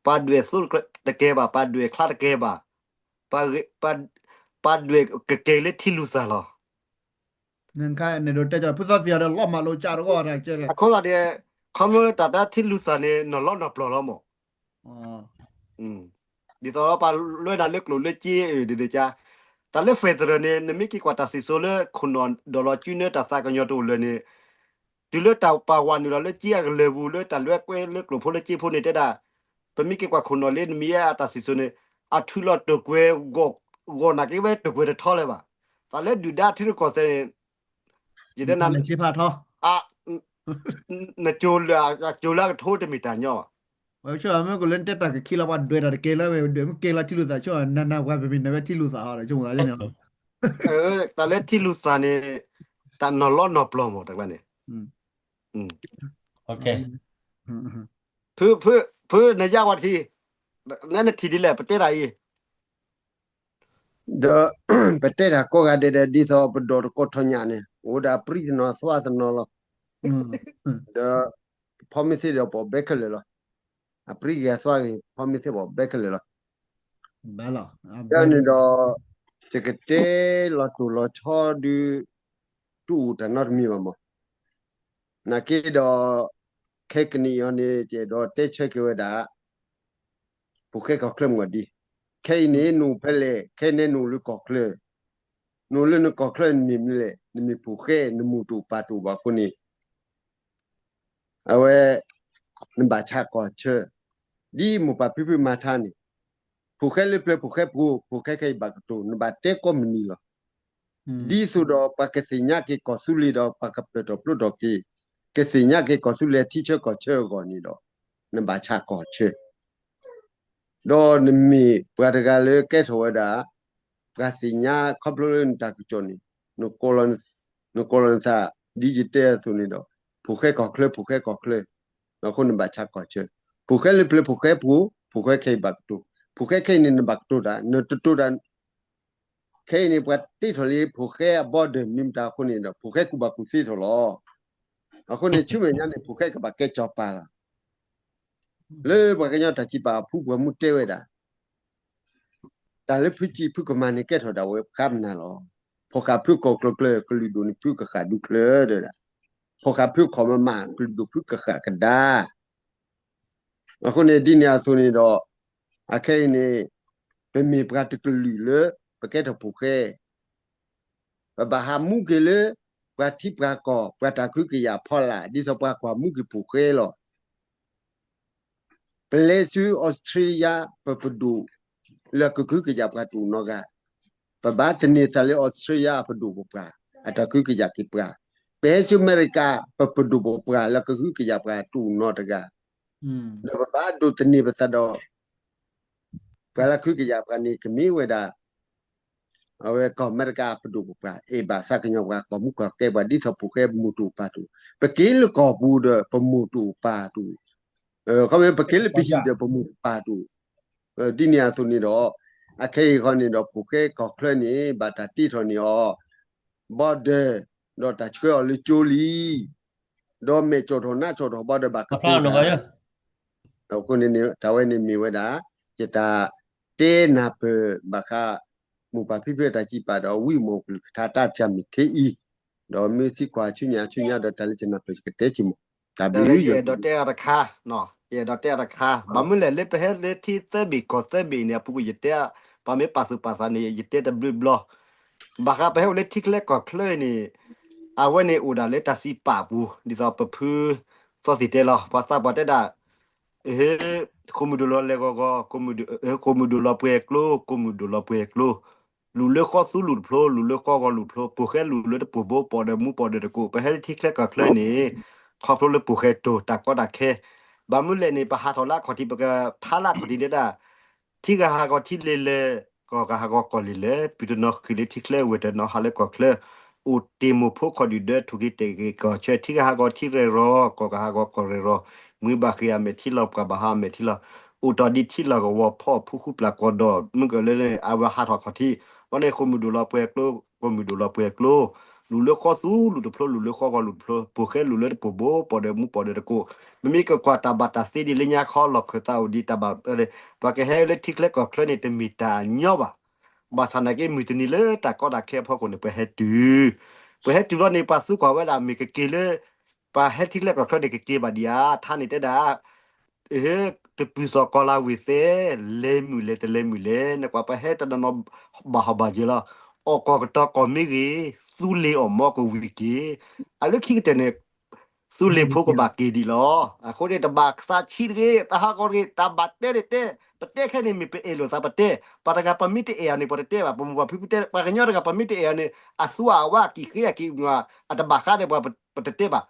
ပှၤဒွဲၣ်သိတကဲဘၣ် ပှၤဒွဲၣ်ချါတကဲဘၣ် ပှၤ ပှၤဒွဲၣ်ကကဲၤလၢထံလုၢ်သၣ်လီၤ နဒိးတဲဖုသီသံအီၤဒီးလီၤမၢ်လိကၠၢ်တဂီၢ်တၢ်ကဲလၢ အခီသတးဒီး ခီမ့ၢ်တၢ်တၢ်ထံလုၢ်သၣ်န့ၣ် နီၢ်လီနီၢ်ပျီၢ်လီၤမး ဒ်သိးပှၤလွဲနၤလၢကျိၣ်လၢစ့အဒ်ဒ်ကါ တၢ်လၢ federal န့ၣ် နမ့ၢ်က့ၤကွၢ်တၢ်စံၣ်စိၤလၢခိၣ်နီၣ်ဒီးလီၤစုနၢတၢ်သးကညီၤတအိၣ်လၢာ်န့ၣ် တုၤလၢတၢ်ပာ်ဝးနုာ်လီၤလၢစ့အကလၢာ်ပူၤ လၢတၢ်လွဲကွဲလၢကျိၣ်ဖိလၢစ့ဖိန့ၣ်တဲဒၣ် ပမ့ၢ်က့ၤကွၢ်ခိၣ်နီၣ်လၢနမံၤအတၢ်စံၣ်စိၤန့ၣ် အထုးလီၤတကွဲၤ ဂီၢ်နာ်က့ဝဲတကွဲၤတထီလၢၤဘၣ်. တၢ်လၢဒုၣ်ဒါထံရူၢ်ကီၢ်သဲးန့ၣ် ယတဲနၤ နကၠိလၢအကထိတမ့ၢ်တၢ်ညီဘၣ်. ဝဲဆိမ့ၢ်ကလၢနတဲတၢ်ကခံလီၤ ပှၤဒွဲၣ်တၢ်တကဲလၢမ့ၢ်ဒွဲၣ်မ့ၢ်ကဲလီၤထံလုၢ်သၣ်ဆိ နနၢ်ပှၤပမ့ၢ်နဝဲထံလုၢ်သၣ်ဟီဒီးဆိမသးန့ၣ် တၢ်လၢထံလုၢ်သၣ်န့ၣ် တၢ်နီၢ်လီနီၢ်ပျီၢ်မးတၢ်ကျါန့ၣ် ဖု နယါဝဲတထံၣ် နနထံၣ်ဒ်လဲၣ် ပတဲတၢ်အံၤ ဒီး ပတဲတၢ်ကိးဂၤဒဲးဒီး ဒ်သိးပဒိၣ်တကိးထီၣ်ညၣ်န့ၣ် အိၣ်ဒၣ်အပြံသနီၣ်အသွါသနီၣ်လီၤ. ဒီး ဖီမ့ၢ်သ့ၣ်ဒီးပှၤဘဲခဲလၢာ်လီၤ. အပြံက့ၤအသွါက့ၤ ဖီမ့ၢ်သ့ၣ်ပှၤဘဲခဲလၢာ်လီၤ. ဒီးန့ၣ်ဒီး ယကတဲလီၤတိၢ်လီၤဆီဒုး တအိၣ်တၢ်နီတမံၤဘၣ်မး. နာ်က့ဒီး ခဲကနံၣ်အံၤန့ၣ် ယအဲၣ်ဒိးတဲဆၢက့ၤဝဲဒၣ် ဖိၣ်ဃဲကီၢ်ချၢမ့ၢ်ဂ့ၤဒ်, ခဲအံၤန့ၣ် နအိၣ်ဖဲလဲၣ်, ခဲအံၤန့ၣ်နအိၣ်လၢကီၢ်ချၢ, နအိၣ်လၢနကီၢ်ချၢနမ့ၢ်မနုၤလဲၣ်, နမ့ၢ်ဖိၣ်ဃဲ နမိၢ်တအိၣ်ပၢ်တအိၣ်ဘၣ်အဃိန့ၣ် အဝဲ နဘၣ်ဆါကီၢ်ဆၢ, ဒ်မိၢ်ပၢ်ဖံဖုမၤထါန့ၣ်, ဖိၣ်ဃဲလၢပျၢၤဖိၣ်ဃဲပူၤ, ဖိၣ်ဃဲခဲအံၤဘၣ်ကတိၤ, နဘၣ်တဲကိးမုၢ်နံၤလီၤ. ဒ်သိးဒီးပှၤကသ့ၣ်ညါက့ၤကီၢ်သူလ့ၤဒီး ပှၤကပၢၢ်ထီၣ်ဖျိထီၣ်က့ၤ, ကသ့ၣ်ညါက့ၤကီၢ်သူလ့ၤထံဆၢကီၢ်ဆၢအဂီၢ်န့ၣ်ဒီး နဘၣ်ဆါကီၢ်ဆၢ ဒီးနမ့ၢ်ပှၤတဂၤလၢကဲထီၣ်ဝဲဒၣ် ပှၤသ့ၣ်ညါခီဖျိလၢနတၢ်ကစီၣ်န့ၣ် နကိးလီၤနသး ဒ်ယတဲအသိးန့ၣ်ဒီး ဖိၣ်ဃဲကီၢ်ချၢ ဖိၣ်ဃဲကီၢ်ချၢ, အဃိနဘၣ်ဆါကီၢ်ဆၢ, ဖိၣ်ဃဲလၢပျၢၤဖိၣ်ဃဲပူၤ, ဖိၣ်ဃဲခဲအံၤဘၣ်ကတိၤ, ဖိၣ်ဃဲခဲအံၤန့ၣ် နဘၣ်ကတိၤတၢ်, နတတိၤတၢ် ခဲအံၤန့ၣ် ပှၤတ့ထီၣ်လံဖိၣ်ဃဲအ border မ့ၢ်မတၤအဃိန့ၣ်ဒီး ဖိၣ်ဃဲကူၣ်ဘၣ်ကူၣ်သ့ထီၣ်လီၤ. အဃိန့ၣ် ဆူမဲာ်ညါန့ၣ် ဖိၣ်ဃဲကဘၣ်ကဲစီၤပၤလီၤ. လၢပှၤကညီတၢ်စံးပာ်အဖုပှၤမူတဲဝဲဒၣ် တၢ်လၢဖုစံးဖုကမၤန့ၣ် ကဲထီၣ်ဒၣ်ဝဲပဃါမနုၤလီၤ. ဖီၣ်ဃာ်ဖုကီၢ်ကျၢၤကျၢၤ ကလုာ်ဒိၣ်န့ၣ်ဖုကဃၣ်ဒူကျၢၤဒီး, ဖီၣ်ဃာ်ဖုခီၣ်မးမး ကလုာ်ဒိၣ်ဖုကဃၣ်ကဒါ အဃိန့ၣ် ဒ်န့ၣ်အသိးန့ၣ်ဒီး အခဲအံၤန့ၣ် ပမ့ၢ်ပှၤတကလုာ်လၢ ပကဲထီၣ်ဖိၣ်ဃဲ ပဘၣ်ဟးမူက့ၤလၢ ပှၤထံပှၤကီၢ် ပှၤတၢ်ကဟုကယာ်ဖီလာ် ဒ်သိးပှၤကွၢ်မူက့ၤဖိၣ်ဃဲလီၤ. ပလဲၤဆူအီစထြ့လယါ ပပဒိၣ် လၢကကဟုကယာ်ပှၤတအိၣ်နီတဂၤ, ပဘၣ်သန့ၤသးလၢအီစထြ့လယါ ပဒိၣ်ပပှၢ် အတၢ်ကဟုကယာ်က့ၤပှၤ, ပဟဲဆူအမဲရကၤ ပပဒိၣ်ပပှၢ်လၢကဟုကယာ်ပှၤတအိၣ်နီတဂၤ, ဒီးပဘၣ်ဒိးသန့ၤပသးဒီး ပှၤလၢကဟုကယာ်ပှၤန့ၣ် ကမ့ၢ်ဝဲဒၣ် အဝဲကီၢ်အမဲရကၤပဒိၣ်ပပှၢ် အဲၣ်ဘၣ်သးကညီၤပှၤ ကိးမူကိးဂၤကဲပှၤ ဒ်သိးဖိၣ်ဃဲမိၢ်တအိၣ်ပၢ်တအိၣ်, ပက့ၤလၢကီၢ်ပူၤဒီး ပမိၢ်တအိၣ်ပၢ်တအိၣ်, ခီမ့ၢ်ပက့ၤလၢပဟံၣ်ဒီး ပမိၢ်ပၢ်တအိၣ်, ဒ်န့ၣ်အသိးန့ၣ်ဒီး အခဲအံၤဃီန့ၣ်ဒီး ဖိၣ်ဃဲကီၢ်ချၢန့ၣ် ဘၣ်တၢ်တ့ထီၣ်န့ၢ်အီၤ border ဒီးတၢ်ဆှၢအီၤလၢကၠိလံ ဒီးမဲာ်ကၠီၣ်ထီၣ်နါကၠီၣ်ထီၣ်ဘၣ်ဒီးဘၣ်ကတိၤတၢ်, အဃိန့ၣ် တၢ်ဝဲန့ၣ်မ့ၢ်ဝဲဒၣ် ယတၢ်တဲနၢ်ပၢၢ်ဘၣ်ဃး မိၢ်ပၢ်ဖံဖုအတၢ်စံးပာ်ဒီး ဝံမီၢ်ကလုၢ်ကထါတၢ်ဖၠၣ်မုၢ်ခ့အံၤ, ဒီးမ့ၢ်သံကွၢ်ဆူညါဆူညါဒီးတၢ်လၢယနၢ်ပၢၢ်ယကတဲက့ၤမး, တၢ်ဘျုး ယအဲၣ်ဒိးတဲအတခါ, ယအဲၣ်ဒိးတဲအတခါ, ဘၣ်မနုၤလဲၣ် လၢပဟဲလၢထံသၢဘ့ၣ်ကီၢ်သၢဘ့ၣ်န့ၣ် အပူၤကွံာ်ယတဲ, ပှၤမ့ၢ်ပာ်သူၣ်ပာ်သးန့ၣ် ယတဲတဘျုးဘျီ ဘၣ်ဃးပဟဲအိၣ်လၢထံချၢကီၢ်ချၢအံၤန့ၣ်, အဝဲန့ၣ်အိၣ်ဒၣ်လၢတၢ်စံးပာ်အပူၤ ဒ်သိးပဖုသီသံၣ်တဲလီၤ ပှၤသးပှၢ်တဲဒၣ်, ဟ့ ဃိာ်မုၢ်ဒိၣ်လီၤလဲၤဂီၤဂီၤ, ဃိာ်မုၢ်ဒိၣ်လီၤပှဲၤကျိ, ဃိာ်မုၢ်ဒိၣ်လီၤပှဲၤကျိ, လူၤလၢဃီသူလူၤတဖျိ, လူၤလၢဃီဂီၤလူၤတဖျိ, ပိာ်ဃဲလူၤလၢတပိာ်ဘိ ပိာ်ဒီးမူပိာ်ဒီးတကိး, ပဟဲလၢထံချၢကီၢ်ချၢန့ၣ် ခီဖျိလၢပူၤဃဲတိၤတၢ်ကီတၢ်ခဲ, ဘၣ်မနုၤလဲၣ်န့ၣ် ပဟးထီၣ်လၢအခီၣ်ထံး ပကထါလၢအခီၣ်ထံးဒဲဒၣ်, ထံဂၤဟးဂီၤထံလ့ၤလၢ, ကီၢ်ဂၤဟးဂီၤကီၢ်လ့ၤလၢ, ပုၢ်တနီၤဃံးလၢထံချၢ ဝဲၢ်တနီၤဟးလၢကီၢ်ချၢ, အိၣ်တ့ၢ်မိၢ်ဖိခီၣ်ဒုၣ်ဒၢ ထူၣ်က့ၤတဲာ်က့ၤကီၢ်ဆၢ, ထံဂၤဟးဂီၤထံရဲၣ်ရီၤ, ကီၢ်ဂၤဟးဂီၤကီၢ်ရဲၣ်ရီၤ, မုၢ်ဘၣ်ဃ့ၢ်အမဲာ်ထံလီၤ ပှၤဘၣ်ဟးအမဲာ်ထံလီၤ, အိၣ်တ့ၢ်ဒ်ထံလီၢ်ကဝီၤဖီၣ်ဖူဃူပျၢ်ကီၢ်ဒီး မုၢ်ကလၢလၢ အဝဲဟးထီၣ်ခီၣ်ထံး, ဘၣ်န့ၣ် ဃိာ်မုၢ်ဒိၣ်လီၤပှဲၤကျိ, ဃိာ်မုၢ်ဒိၣ်လီၤပှဲၤကျိ, လူၤလၢဃီသူလူၤတဖျိ လူၤလၢဃီဂီၤလူၤတဖျိ, ပူၤဃဲလူၤလၢတပူၤဘိ ပီၢ်ဒီးမူပီၢ်ဒီးတကိး, မ့မ့ၢ်ကကွၢ်တၢ်ဘၣ်တၢ်သ့ဒ်လၢညါခီ လီၢ်ခၢၣ်သးအိၣ်ဒံးတၢ်ဘၣ်, ပှၤကဟဲလၢထံချၢကီၢ်ချၢန့ၣ် တမ့ၢ်တၢ်ညီဘၣ်. ဘၣ်ဆၣ်နာ်က့ မုၢ်တနံၤလၢတၢ်ကီတၢ်ခဲအဖီခိၣ်န့ၣ် ပှၤဟဲတုၤ, ပှၤဟဲတုၤလီၤန့ၣ် ပှၤသူကွၢ်ဝဲဒၣ်မ့ၢ်ကက့ၤလၢ, ပှၤဟဲထံချၢကီၢ်ချၢန့ၣ် ကက့ၤဘၣ်ဒံးဧါ, ထါန့ၣ်တဲဒၣ် တပူၤသီၣ်ကီၤလၤဝ့ၢ်သဲ, လဲၤမုာ်လဲၤတလဲၤမုာ်လဲၤ, နကွၢ်ပှၤဟဲတနီၤနီၤဘၣ်ဟီၣ်ဘၣ်ယၢၤလီၤ, အီၣ်ကီၢ်ကတီၤကီၢ်မ့ၢ်ဂ့ၤ, သူလ့ၤအီၣ်မီကဝံၤက့ၤ, အလၢခံကတၢၢ်န့ၣ် သူလ့ၤဖိကဘၣ်က့ၤဒံးလီၤ. အဃိန့ၣ် တဘၣ်သးဆံးတဂ့ၤ, တၢ်ဟးဂီၤတဂ့ၤ, တၢ်ဘၣ်တဲန့ၣ်တဲ, ပတဲခဲန့ၣ်မ့ၢ်ပအဲၣ်လိာ်သးပတဲ, ပှၤတဂၤပမ့ၢ်တအဲၣ်အီၤန့ၣ် ပှၤတတဲဘၣ်, ပမိၢ်ပှၤဖံဖုတဲ, ပှၤကညီတဂၤပမ့ၢ်တအဲၣ်အီၤန့ၣ် အသူအဝါအကံၣ်ဃ့အကံၣ်မွၤ အတဘၣ်ဃးဒီးပှၤ ပတတဲဘၣ်.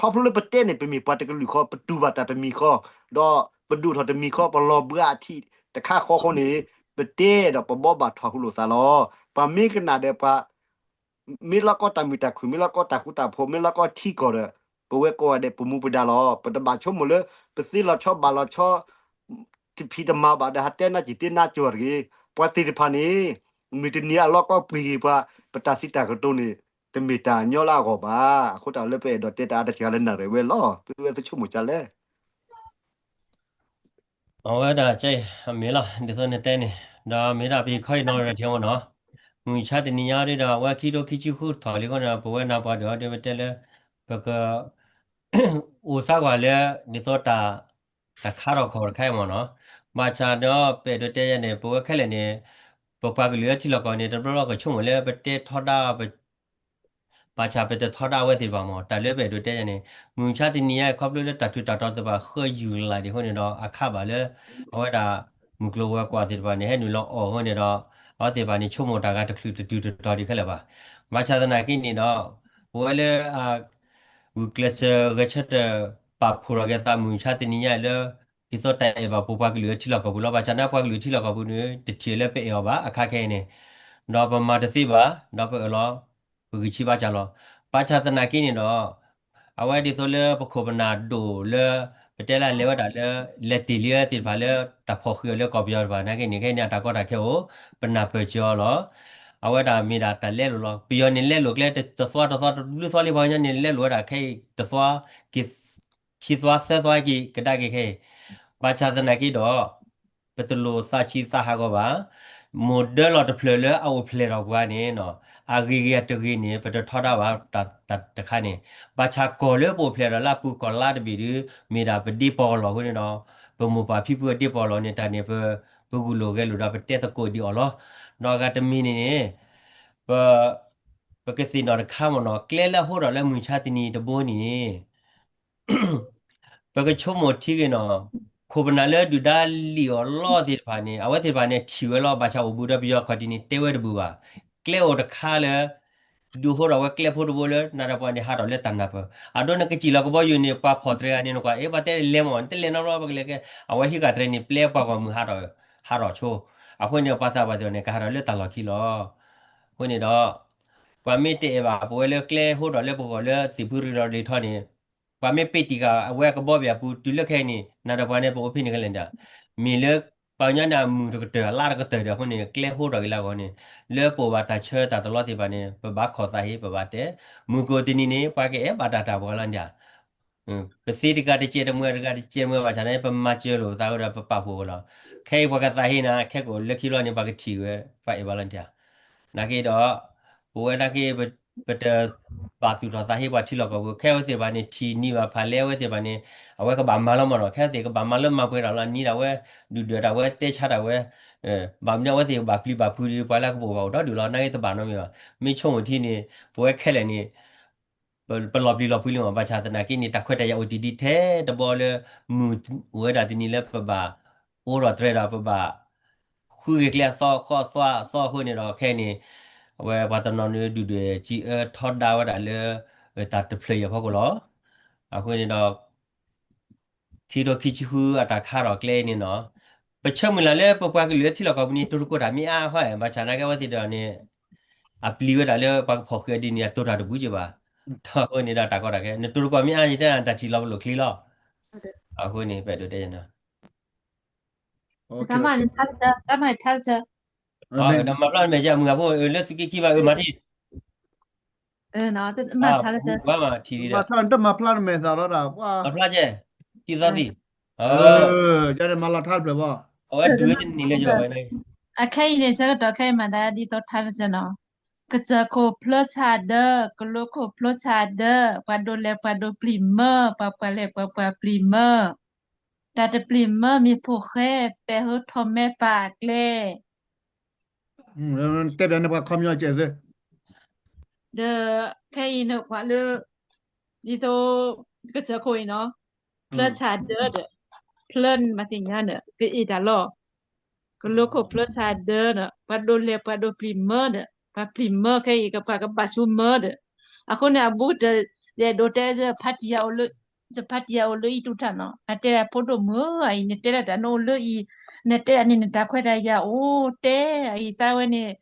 ခီဖျိလၢပတဲန့ၣ် ပမ့ၢ်ပှၤတကလုာ်ဃီ ပတူၢ်ဘၣ်တၢ်တမံၤဃီ, ဒီးပဒိၣ်ထီၣ်တမံၤဃီ ပလီၤဘှါအထံးတခါဃီအဃိန့ၣ်, ပတဲဒီးပဘီဘၣ်ထွဲဟူလိာ်သးလီၤ. ပှၤမ့ၢ်ကနၣ်ဒီးပှၤ မ့ၢ်လီၤကီတၢ်မုာ်တၢ်ခုၣ် မ့ၢ်လီၤကီတၢ်ဃူတၢ်ဖိး မ့ၢ်လီၤကီထံကီၢ်ဒီး ပဝဲကိးဂၤဒဲး ပမူပဒါလီၤ. ပတဘၣ်ဆိကမိၣ်လၢ ပသ့လီၤဆီဘၣ်လီၤဆီ တဖံးတမၤဘၣ်ဒီး ဟးတဲနါစံၣ်တဲနါကၠီၤတဂ့ၤ. ပှၤသ့ၣ်တဖၣ်န့ၣ် မုၢ်တနံၤအလီၤကီပှ့ၤဂ့ၤပှၤ ပတၢ်စံးတၢ်ကတိၤန့ၣ် တမ့ၢ်တၢ်ညီလၢအဂီၢ်ဘၣ်. အဃိတၢ်လၢပအဲၣ်ဒိးတဲတၢ်အါတက့ၢ်လၢနၢ်ရဲၣ်ဝဲလီၤ. သုဝဲသုဆိကမိၣ်ကလဲၣ် အဝဲဒၣ်ကဲအံၤ အမ့ၢ်လီၤ ဒ်သိးနတဲန့ၣ်, ဒီးမ့ၢ်ဒၣ်ပဟံးခီအံၤနီၢ်ရံၣ်ထံမ့ၢ်နီၤ, မုၢ်ဆါတနံၤညါဒ်ဒီး အဝဲခံကထိခံဆံဃုထီၣ်လံအဃိန့ၣ်ဒီး ပဝဲနၤပှၤဒုးအီၤဒ်ပတဲလၢ ပက အိၣ်စါကွၢ်လၢ ဒ်သိးတၢ် တၢ်ခါထီၣ်ခီၣ်တခါအံၤမ့ၢ်နီၤ, ဘၣ်ဆၣ်ဒီးပအဲၣ်ဒိးတဲယဲန့ၣ် ပဝဲခဲလၢာ်န့ၣ် ပပှၤကလုာ်လၢထံလီၢ်ကီၢ်န့ၣ် တဘျီဘျီကဆိကမိၣ်လၢပတဲထီဒါ ဘၣ်ဆၣ်ပတထီဒါအဝဲသ့ၣ်တဖၣ်မ့ၢ် တၢ်လၢပအဲၣ်ဒိးတဲယဲန့ၣ် မုၢ်မဆါတနံၤညါအံၤ ခီဖျိလၢတၢ်ထူးတၢ်တီၤသ့ၣ်တဖၣ်ဃၢယူၤလၢ်ဒံးအဃိန့ၣ်ဒီး အခါဘၣ်လၢ အဝဲဒၣ် မုၢ်ကျိၤဝဲၤကွာ်သ့ၣ်တဖၣ်န့ၣ် ဟဲနုာ်လီၤအီၣ်အဃိန့ၣ်ဒီး အဝဲသ့ၣ်တဖၣ်န့ၣ် ဆိကမိၣ်တၢ်ဂၤတချုးတတုၤတတီၤဒံးခဲလၢာ်ဘၣ်. ဘၣ်ဆၣ်သနာ်က့န့ၣ်ဒီး ပဝဲလၢ ဂုာ်ကျဲးစၢးဂဲၤဆၢထၢၣ်ပာ်ဖှိၣ်ထီၣ်က့ၤသးမုၢ်မဆါတနံၤညါအံၤလၢ ဒ်သိးတၢ်အဲၣ်ဘၣ်ပပှၤကလုာ်လၢထံလီၢ်ကီၢ်ပူၤလီၤ. ဘၣ်ဆၣ်န့ၣ် ပှၤကလုာ်ထံလီၢ်ကီၢ်ပူၤန့ၣ် တထံၣ်လၢပအဲၣ်အီၤဘၣ် အခါခဲအံၤန့ၣ်, ဒီးပမၤတသ့ဘၣ် ဒီးပအၢၣ်လီၤ ပဂံၢ်ဆံးဘါစၢ်လီၤ. ဘၣ်ဆၣ်သနာ်က့န့ၣ်ဒီး အဝဲဒ်သိးလၢပခိၣ်ပနၢ်ဒိၣ်လၢ ပတဲလၢလဲၤဝဲဒၣ်လၢ လဲၤတ့ၢ်လံသ့ၣ်တဖၣ်လၢ တၢ်ဖီၣ်ဃံးအီၤလၢကီၢ်ပယီၤတဖၣ်နာ်က့န့ၣ် ခဲအံၤန့ၣ် အတၢ်ကီတၢ်ခဲအိၣ် ပနၢ်ပၢၢ်စၢၤအီၤလီၤ. အဝဲဒၣ်မ့ၢ်ဒၣ်တၢ်လဲလိာ်လီၤ. ပယီၤန့ၣ်လဲလိာ်ကျဲတသွါတသွါတဘျုးသွါလံ ပှၤကညီန့ၣ် လဲလိာ်ဝဲဒၣ်ခဲအံၤ တသွါ ခံသွါသၢသွါက့ၤကဒါက့ၤခဲအံၤ, ဘၣ်ဆၣ်သနာ်က့ဒီး ပတလိၣ်သးဆံးသးဟးဂီၤဘၣ်. မိၢ်ဒၢလီၤတဖျၢၣ်လၢအအိၣ်ဖျဲၣ်ထီၣ်ပှၤန့ၣ် အဂ့ၤဂ့ၤအတဂ့ၤန့ၣ် ပတထီဒါဘၣ်တၢ်တခါန့ၣ်, ဘၣ်ဆၣ်ကီၢ်လၢပအိၣ်ဖျဲၣ်ထီၣ်လၢအပူၤကီၢ်လါတဘ့ၣ်ဒီး မ့ၢ်ဒၣ်ပဒ့ပီၢ်လီၤအဃိန့ၣ်ဒီး ပမိၢ်ပၢ်ဖံဖုအဒ့ပီၢ်လီၤန့ၣ် တၢ်န့ၣ် ပဂုာ်လိာ်ဂဲၤလိာ်ဒီးပတဲသကိးဒံးအီၤလီၤ. ဒီးအဂၤတမံၤန့ၣ်န့ၣ် ပ ပကသ့ၣ်နီၣ်တခါမ့ၢ်နီၤ ကျဲလၢအဟိထီၣ်လၢမုၢ်ဆါတနံၤတဘိန့ၣ် ပကဆိကမိၣ်ထံဂ့ၤနီၤ, ခိၣ်ပနၢ်လၢဒုၣ်ဒါလံၣ်အီၣ်လီသ့ၣ်တဖၣ်န့ၣ် အဝဲသ့ၣ်တဖၣ်န့ၣ်ထံၣ်ဝဲလီၤ. ဘၣ်ဆၣ်အိၣ်ဘူးဒီးပယီၤခီၣ်ထံးန့ၣ် တဲဝဲတဘူးဘၣ်. ကျဲအိၣ်တခါလၢ ဒုးဟိထီၣ်ဝဲကျဲဖိတဘိလၢ နၤဒီးပှၤန့ၣ်ဟးထီၣ်လၢတၢ်နၢ်ပၢၢ်, အဒိနကစံၣ်လီၤကဘီယူၤန့ၣ် ပှၤဖီၣ်တြဲၤဂၤန့ၣ် နကွၢ် အ့ ပှၤတဲလဲၤမ့ၢ် နတလဲၤနီတဘျီ ပကလဲၤကဲ, အဝဲဟံးဃာ်တြဲၤန့ၣ် ပျဲပှၤဂီၢ်မုၢ်ဟးထီၣ်, ဟးထီၣ်ဆိ, အဃိန့ၣ် ပှၤသးပှၢ်သ့ၣ်န့ၣ် ကဟးထီၣ်လၢတၢ်လီၢ်ခံလီၤ. အဃိန့ၣ်ဒီး ပှၤမ့ၢ်တအဲၣ်ဘၣ် ပဝဲလၢကျဲဟိထီၣ်လၢပဂီၢ်လၢသ့ၣ်ဖူရံးဒီးလံာ်ထီန့ၣ်, ပှၤမ့ၢ်ပ့ၢ်တံၢ်ဃာ်အဝဲကဘီဘၣ်အပူၤ တုၤလၢခဲအံၤန့ၣ် နၤဒီးပှၤန့ၣ် ပအိၣ်ဖဲန့ၣ်ကလဲၣ်ဒၣ်, မ့ၢ်လၢ ပှၤကညီန့ၣ်အမုၢ်တကတၢၢ် အလါတကတၢၢ်ဒီးအဃိန့ၣ် ကျဲဟိထီၣ်က့ၤလၢအဂီၢ်န့ၣ် လၢပအိၣ်ဘၣ်တၢ်ဆၢတၢ်တလီသ့ၣ်တဖၣ်န့ၣ် ပဘၣ်ခိးသးဟ့ ပဘၣ်တဲ, မုၢ်ကအိၣ်တနံၤန့ၣ် ပှၤကအဲၣ်ဘၣ်တၢ်တၢ်ပှၤလီၤန့ၣ်ဧါ ပသ့တဂၤတစဲးတမှဲ တဂၤတစဲးတမှဲဘၣ်ဆၣ်န့ၣ် ပမၤစၢၤလိာ်ပသးဝဲဒီးပပာ်ဖှိၣ်ဝဲလီၤ. ခဲအံၤပှၤကသးဟ့နၤ ခဲကအိၣ်လၢခံလီၤန့ၣ် ပှၤကထံၣ်ဝဲ ပှၤအဲၣ်ဘၣ်လီၤန့ၣ်ဧါ. နာ်က့ဒီး ပဝဲနာ်က့ ပတဘၣ်သူၣ်ထီၣ်သးဟ့ပှၤထံလီၢ်ကီၢ်ပူၤ ခဲအဝဲသ့ၣ်တဖၣ်န့ၣ် ထံၣ်နံၤဘၣ်ဖးလဲအဝဲသ့ၣ်တဖၣ်န့ၣ် အဝဲကဘၣ်မၤလီၤမ့ၢ်နီၤ ခဲအဝဲသ့ၣ်ကဘၣ်မၤလၢမၤပှဲၤတၢ်လီၤ နံၤဒၣ်ဝဲ ဒုၣ်ဒွဲၣ်တၢ်ဝဲတဲဆါတၢ်ဝဲ ဘၣ်မနုၤအဝဲသ့ၣ်ကဘၣ်ပျံၤဘၣ်ဖုးဒီး ပှၤလၢကပအိၣ်ဘၣ်အိၣ်ဒီဒုၣ်လီၤ နာ်က့တဘၣ်နီတမံၤဘၣ်. မ့ၢ်ဆိကမိၣ်ထံန့ၣ် ပဝဲခဲလၢာ်န့ၣ် ပလီၤပျံၤလီၤဖုးလံမ့ၢ် ဘၣ်ဆၣ်သနာ်က့န့ၣ် တၢ်ခွဲးတၢ်ယာ်အိၣ်တ့ၢ်ဒံးထဲတဘီလၢ မုၢ်အိၣ်ဝဲဒၣ်တနံၤလၢပဘၣ် အိၣ်ဒီးတြဲၤဒီးပဘၣ် ဃုဂ့ၤကျဲအသီဃီအသီအသီအဃိန့ၣ်ဒီးခဲအံၤန့ၣ် အဝဲပှၤတနီၤန့ၣ်ဒုၣ်ဒွဲၣ်စံးအၢထီဒါဝဲဒၣ်လၢ တၢ်တဖျၢၣ်အံၤအဖီခိၣ်လီၤ. အဃိန့ၣ်ဒီး ခံကထိခံဆံဃုအတၢ်ခါထီၣ်ကျဲအံၤန့ၣ်နီၤ, ပဆၢမုၢ်လၢ်လၢပပှၤကလုာ်လၢထံလီၢ်ကီၢ်ပူၤန့ၣ် တိၤတကိးတၢ်မ့ၢ်အါဟီ, ဘၣ်ဆၣ်နာ်က့အဝဲသ့ၣ်ဒီးန့ၣ် အပျံၤဝဲဒၣ်လၢပှၤကဖီၣ်ဃံးအီၤဒ်န့ၣ် အတိၤတၢ်တဘူးက့ဘၣ်. အဃိန့ၣ်ဒီးတၢ်ကီတၢ်ခဲ နတိၤတကိးမ့ၢ်အါ ယတဲနၤတၢ်ထံၣ်လီၤပလိာ်ချံလီၤ. အဃိန့ၣ် ပအဲၣ်ဒိးတဲယၤနီၤ တၢ်မၤန့ၣ်ထါလၢ တၢ်မၤန့ၣ်ထါလၢ ဒီးမၤဖျါနမဲာ်ယမုၢ်ဂၤဖိ လၢသုးက့ခံဘၣ် အမၤထံၣ် မၤထါလၢ ဘၣ်မၤထံၣ်ဒံးဒီး မၤဖျါနမဲာ်သးလီၤဒၣ် မၤဖျါကဲ ခံသီသံၣ် မၤလီၤထါတဖျၢၣ်ဘၣ် အဝဲဒုးဝဲတနံၤလၢယီၤဝဲန့ၣ် အခဲအံၤန့ၣ် ဆၢကတီၢ်ခဲအံၤမၤသးဒ်သိးထါလၢနီၤ, ကစၢၢ်ခိၣ်ဖျၢဆးဒၢ, ကလိခိၣ်ဖျၢဆးဒၢ, ပှၤဒိးလဲၤပှၤဒိးပျံၤမၢ, ပှၤပှၤလဲၤပှၤပှၤပျံၤမၢ, တၢ်တပျံၤမၢမ့ၢ်ဖိၣ်ဃဲ, ပဲာ်ဟၢထီၣ်မဲပာ်အကျဲ တဲဘၣ်န့ၣ်ပှၤခီပညီကဲးသ့, ဒီးခဲအံၤန့ၣ်ပှၤလၢ ဒ်သိး ကစၢၢ်ခိၣ်အံၤနီၤ, ဖျၢဆးဒၢဒီး ဖျၢန့ၣ်မၤသ့ၣ်ညါဒီး ကအ့ၣ်တၢ်လီၤ, ကလိခိၣ်ဖျၢဆးဒၢဒီး ပှၤဒိးလဲၤပှၤဒိးပျံၤမၢဒီး ပှၤပျံၤမၢခဲအံၤ ကပှၤကဘၣ်ဆိမၢဒီး အဃိန့ၣ် အဘူးကတၢၢ် ယအဲၣ်ဒိးတဲ ယဖါတံၢ်ယၤအိၣ်လၢ ယဖါတံၢ်ယၤအိၣ်လၢအံၤတူၢ်တၢ်နီၤ, အတဲဒၣ်ဖိဒိၣ်မုၣ်ဧၢ အံၤ နတဲဒၣ်တၢ်နအိၣ်လၢအံၤ, နတဲဒၣ်န့ၣ် နတၢ်ခွဲးတၢ်ယာ်အိၣ် တဲအံၤ သးဝဲန့ၣ်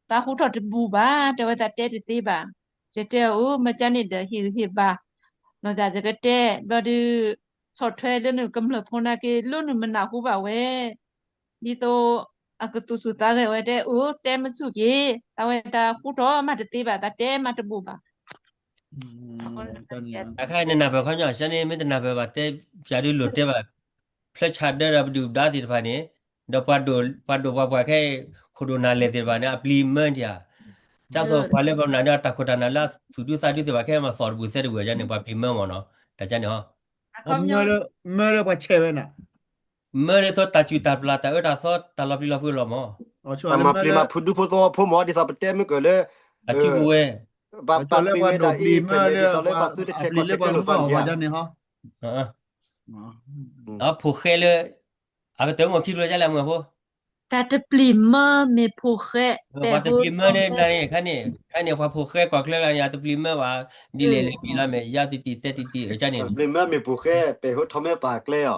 သးဟူထီၣ်တဘူးဘၣ်, တဲဝဲသးတဲတသ့ဘၣ်, ယတဲအီၤ အၢ မ့ၢ်ကန့ၣ်ဒီး ဟ့ၣ်ဂံၢ်ဟ့ၣ်ဘါ, နီၢ်သးယကတဲ ဘျီဒုး ဆီၣ်ထွဲလၢနကမျၢၢ်ဖိနာ်က့ လၢနမနၢ်ဟူဘၣ်ဝဲ ဒ်သိး အကသူၣ်ဆူၣ်သးဂဲၤဝဲတဲ အၢ တဲမဆူၣ်က့ၤ, သးဝဲသးဟူထီၣ်မးတသ့ဘၣ်, သးတဲမးတဘူးဘၣ် တခါအံၤနနၢ်ပၢၢ်ခီပညီ ဆၢန့ၣ် မ့ၢ်တနၢ်ပၢၢ်ဘၣ် တဲပၠးဒုးလိၣ်တဲဘၣ်, ဖျၢဆးဒၢဒီးပဒုၣ်ပဒါသ့ၣ်တဖၣ်န့ၣ်, ဒီးပှၤဒိၣ်ပှၤပှၢ်ခဲအံၤ ခိၣ်ဒိၣ်နၢ်လဲၢ်သ့ၣ်တဖၣ်န့ၣ် အပျံၤမၢဒံးဧါ, ဒ်သိးပှၤလၢပှၤမနုၤဒီးတၢ်ခိၣ်တၢ်နၢ်လၢသူၣ်ဒူသးဒူသ့ၣ်တဖၣ်ခဲအံၤ မၤသီၣ်တဘူးသဲတဘူးန့ၣ် ပှၤပျံၤမၢမ့ၢ်နီၤ, တၢ်ကန့ၣ်ဟီ မၢလၢပှၤဆဲးဝဲန့ၣ် မၢဒ်သိးတၢ်စူၢ်တၢ်ပျၢ် တၢ်အၢတၢ်သီ တၢ်လီၤပျံၤလီၤဖုးလီၤမး, တၢ်မၤပျံၤမၤဖုးဒူဖိသဝီဖိမး ဒ်သိးပတဲမုၢ်ကၢၢ်လၢ တၢ်စုကဝဲၤ ပာ်ပာ်ပ့ၤမ့ၢ်တၢ်အံၤ ခဲန့ၣ်ဒ်သိးလၢပှၤသုတဆဲးကျိးဆဲးကျၢလိာ်သးန့ၣ်ဧါ, ဒီးဖိၣ်ဃဲလၢ အကတၢၢ်မ့ၢ်ခံဖျၢၣ်ဒ်လဲၣ်မုၢ်ဖိ တၢ်တပျံၤမၢမ့ၢ်ဖိၣ်ဃဲ ပှၤတပျံၤမၢန့ၣ်န့ၣ် ခါန့ၣ် ခါန့ၣ် ပှၤဖိၣ်ဃဲကွၢ်ချၢလၢန့ၣ် အတပျံၤမၢဘၣ် ဒ်လဲၣ်လဲၣ်ပျံၤလီၤမ့ၢ် ယါတံတံတဲတံတံ အကန့ၣ် တၢ်လၢထီၣ်မဲပာ်ကျဲအီၤ,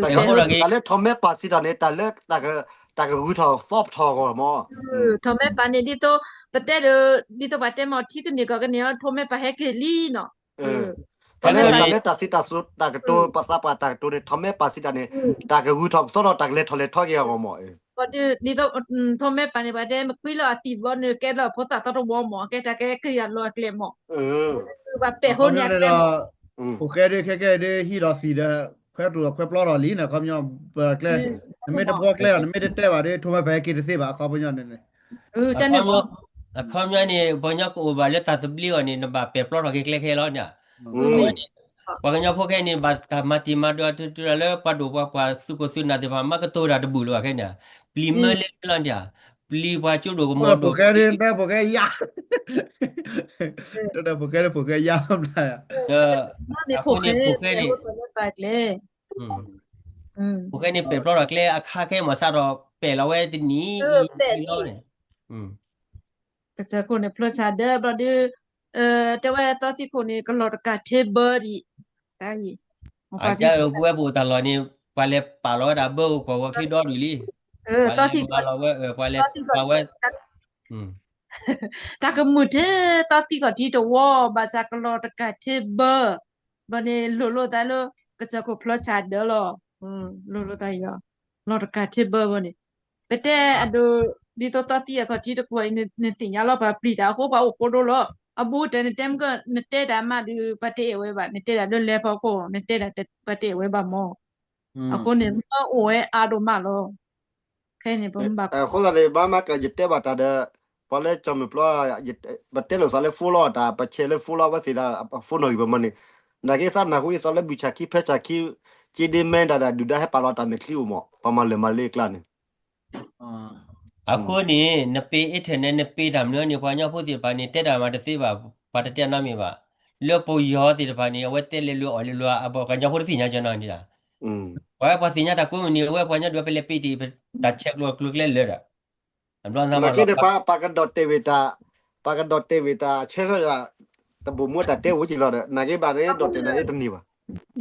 တၢ်လၢထီၣ်မဲပာ်စံးတၢ်န့ၣ် တၢ်လၢ တၢ်ကဂုၤထီၣ်သီပထီၣ်အဂီၢ်မး, ထီၣ်မဲပာ်န့ၣ် ဒ်သိး ပတဲဒီး ဒ်သိးပှၤတဲမ့ၢ်ထံကန့ၢ်ကီၢ်ကန့ၢ်အီၤ ထီၣ်မဲပာ်ဟဲက့ၤလံနီၤ, တၢ်လၢတၢ်လၢတၢ်စံးတၢ်စိၤတၢ်ကတိၤ ပသးပှၢ်တၢ်ကတိၤန့ၣ် ထီၣ်မဲပာ်စံးတၢ်န့ၣ် တၢ်ကဂုၤထီၣ်ပသီထီၣ် တၢ်ကလဲၤထီၣ်လဲၤထီက့ၤအဂီၢ်မး, ဒ်သိး ထီၣ်မဲပာ်န့ၣ် ပှၤတဲမ့ၢ်ကွံလီၤအသံၣ်ဘျီန့ၣ် ကဲလီၤဖိသၣ်သီတဝီမး ကဲတၢ်ကဲက့ၤယၤလီၤအကျဲမး, ပှၤပဲာ်ဟိန့ၢ်အကျဲမး, ဖိၣ်ဃဲဒ်ခဲကဲဒ်ဟံးဒီးသံၣ်ဒီး ခွဲးတူၢ်ခွဲးပျီထီၣ်လံန့ၣ် အခီပညီ ပကျဲ, နမ့ၢ်တဘှီကျဲအီၤ နမ့ၢ်တတဲဘၣ်ဒီး ထီၣ်မဲပာ်ဟဲက့ၤတသ့ဘၣ် အခီပညီန့ၣ်န့ၣ် အခီပညီန့ၣ် ပှၤကညီကအိၣ်ဘၣ်လၢတၢ်သဘျ့အီၤန့ၣ် နဘၣ်ပဲာ်ပျီထီၣ်က့ၤကျဲခဲလီၤန့ၣ်, အဝဲန့ၣ် ပှၤကညီဖိခဲအံၤန့ၣ် ဘၣ်တၢ်မၤတံၤမၤဒွးတုၤတုၤလၢပှၤဒိၣ်ပှၤပှၢ်သုးခိၣ်သုးနၢ်သ့ၣ်တဖၣ် မၤကတိၤတၢ်တဘူးလၢၤဘၣ်ခဲန့ၣ်, ပျံၤမၢလၢလီၤန့ၣ်, ပျံၤပှၤကၠိဒိၣ်ကမီၤဒိၣ် ဖိၣ်ဃဲဒ် ဖိၣ်ဃဲယါ, ဖိၣ်ဃဲဒ် ဖိၣ်ဃဲယါ, အဃိန့ၣ် ဖိၣ်ဃဲန့ၣ် ဖိၣ်ဃဲန့ၣ် ပဲာ်ပျီထီၣ်ကျဲအခါခဲမၤစးထီၣ် ပဲာ်လီၤဝဲတနံၤအံၤလီၤန့ၣ်, ကစၢၢ်ခိၣ်န့ၣ် ဖျၢဆးဒၢဘျီဒုး တဲဝဲသီသံၣ်ခိၣ်န့ၣ် ကလီၤတကးထ့ဘၢဒံး, အကပဝဲပအိၣ်တၢ်လီၢ်န့ၣ် ပှၤလဲၤပာ်လီၤဝဲဒၣ်ဘၢအိၣ်ကွီၢ်ဂီၤခံဒီဒူၣ်လံ, ပှၤလဲၤမၤလီၤဝဲ ပှၤလဲၤပာ်ဝဲ တၢ်ကမုာ်ထဲသီသံၣ်ခီၣ်ထံးတဝီ ဘၣ်ဆၣ်ကလီၤတကးထ့ဘၢ, ဘျီန့ၣ် လိၣ်လိာ်သးလၢ ကစၢၢ်ခိၣ်ဖျၢဆးဒၢလီၤ, လိၣ်လိာ်သးယီၤ, လီၤတကးထ့ဘၢဘၢန့ၣ်, ပတဲအဒိ ဒ်သိးသီသံၣ်အခီၣ်ထံးတကွီၢ်အံၤ နသ့ၣ်ညါလီၤပှၤပျံၤတၢ်အဃိ ပှၤအိၣ်ကိးဒိလီၤ, အဘူးကတၢၢ်နတဲမုၢ်ကၢၢ် နတဲတၢ်မးဒုး ပှၤတအဲၣ်ဝဲဘၣ် နတဲတၢ်လၢလဲၤဖီခိၣ် နတဲတၢ်ပှၤတအဲၣ်ဝဲဘၣ်မး အဃိန့ၣ် မ့ၢ်အိၣ်ဝဲအါဒိၣ်မးလီၤ, ခဲအံၤန့ၣ် ပမ့ၢ်ဘၣ် အဃိသတးန့ၣ် ဘၣ်မၤကယတဲဘၣ်တၢ်ဒီး ပှၤလၢကၠီၤမုၢ်ပျီ ပတဲလိာ်သးလၢ phone လီၤတၢ် ပဆဲးလၢ phone လီၤ အဝဲသ့ၣ်ဒီး phone နီၣ်ဂံၢ်ပမၤန့ၣ်, နာ်က့သးနၢ်ဟူဒ်သိးလၢဘုၣ်ဆၣ်ခံဖၢဆၣ်ခံ က့ဒ့မဲတၢ်ဒီး ဒုၣ်ဒါဟဲပာ်လီၤတၢ်မဲာ်ချံအိၣ်မး ပှၤမၤလၢာ်မၤလ့အကျါန့ၣ် အဃိန့ၣ် နပ့ၤ internet နပ့ၤတၢ်မနုၤန့ၣ် ပှၤကညီဖိသ့ၣ်တဖၣ်န့ၣ် တဲတၢ်မးတသ့ဘၣ် ပှၤတတဲနီတမံၤဘၣ်, လၢပယီၤသ့ၣ်တဖၣ်န့ၣ် အဝဲတဲလဲၤလိၤအီၣ်လဲၤလိၤ အပှၤကညီဖိတသ့ၣ်ညါကၠီနီၤဒံး, ပှၤဝဲပှၤသ့ၣ်ညါတၢ်ကိးမုၢ်နံၤ အဝဲပှၤကညီဒုး ပလဲၤပ့ၤတ့ၢ် တၢ်ဆဲးကျိးကျိၤကျဲလၢာ်ဒီး နာ်က့ဒီး ပကဒီးတဲာ်ဝံၤတၢ် ပကဒီးတဲာ်ဝံၤတၢ်ဆၢဃၢဒီး တဘိၣ်မူတၢ်တဲအိၣ်က့ၤလီၤဒီး နာ်က့ဘၣ်ဒီး ဒီးတဲာ်နာ်က့တန့ၢ်ဘၣ်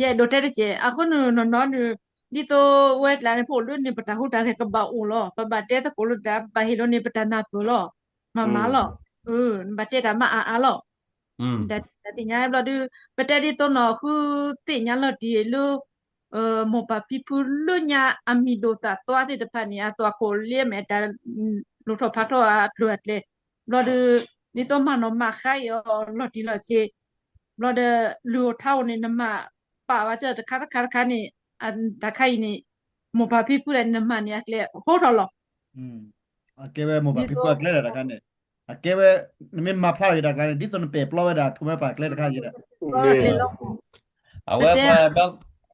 ယအဲၣ်ဒိးတဲတက့ၢ်, အဃိန့ၣ်နီၢ်နီၢ်န့ၣ် ဒ်သိးဝဲကျါန့ၣ် ပအိၣ်လၢန့ၣ် ပတၢ်ဟူးတၢ်ဂဲၤကဘၣ်အိၣ်လီၤ, ပဘၣ်တဲသကိးလိာ်သး ပဘၣ်ဟ့ၣ်လီၤန့ၣ် ပတၢ်နၢ်ပၢၢ်လီၤ, မၤမၤလီၤ, ဘၣ်တဲတၢ်မၤအါအါလီၤ. တၢ်သ့ၣ်ညါဘျီဒုး ပတဲဒ်သိးနီၢ်ဃုသ့ၣ်ညါလီၤတံၢ်လၢ မိၢ်ပၢ်ဖံဖုလၢညါအမံၤဒိၣ်သၣ်သွါသ့ၣ်တဖၣ်န့ၣ် အသွၣ်ခိၣ်လ့မဲာ်တၢ် လိၣ်ထီၣ်ဖးထီၣ်အကျိၤအကျဲ ဘျီဒီး ဒ်သိးမၤနီၣ်မၤဃါအီၤလီၤတံၢ်လီၤဆဲး, ဘျီဒီး လုၢ်အီၣ်ထါအီၤန့ၣ် နမၤပာ်ဝဲတခါတခါတခါန့ၣ်, တၢ်ခါအံၤန့ၣ် မိၢ်ပၢ်ဖံဖုဒီးနမၤန့ၣ်အကျဲဟိထီၣ်လီၤ. အကဲဝဲမိၢ်ပၢ်ဖံဖုအကျဲဒီးတခါန့ၣ်, အကဲဝဲ နမ့ၢ်မၤဖျါထီၣ်က့ၤတၢ်ကျါန့ၣ် ဒ်သိးနပဲာ်ပျီဝဲဒၣ် ထိၣ်မဲပၢ်ကျဲတခါက့ၤဒီး အဝဲပ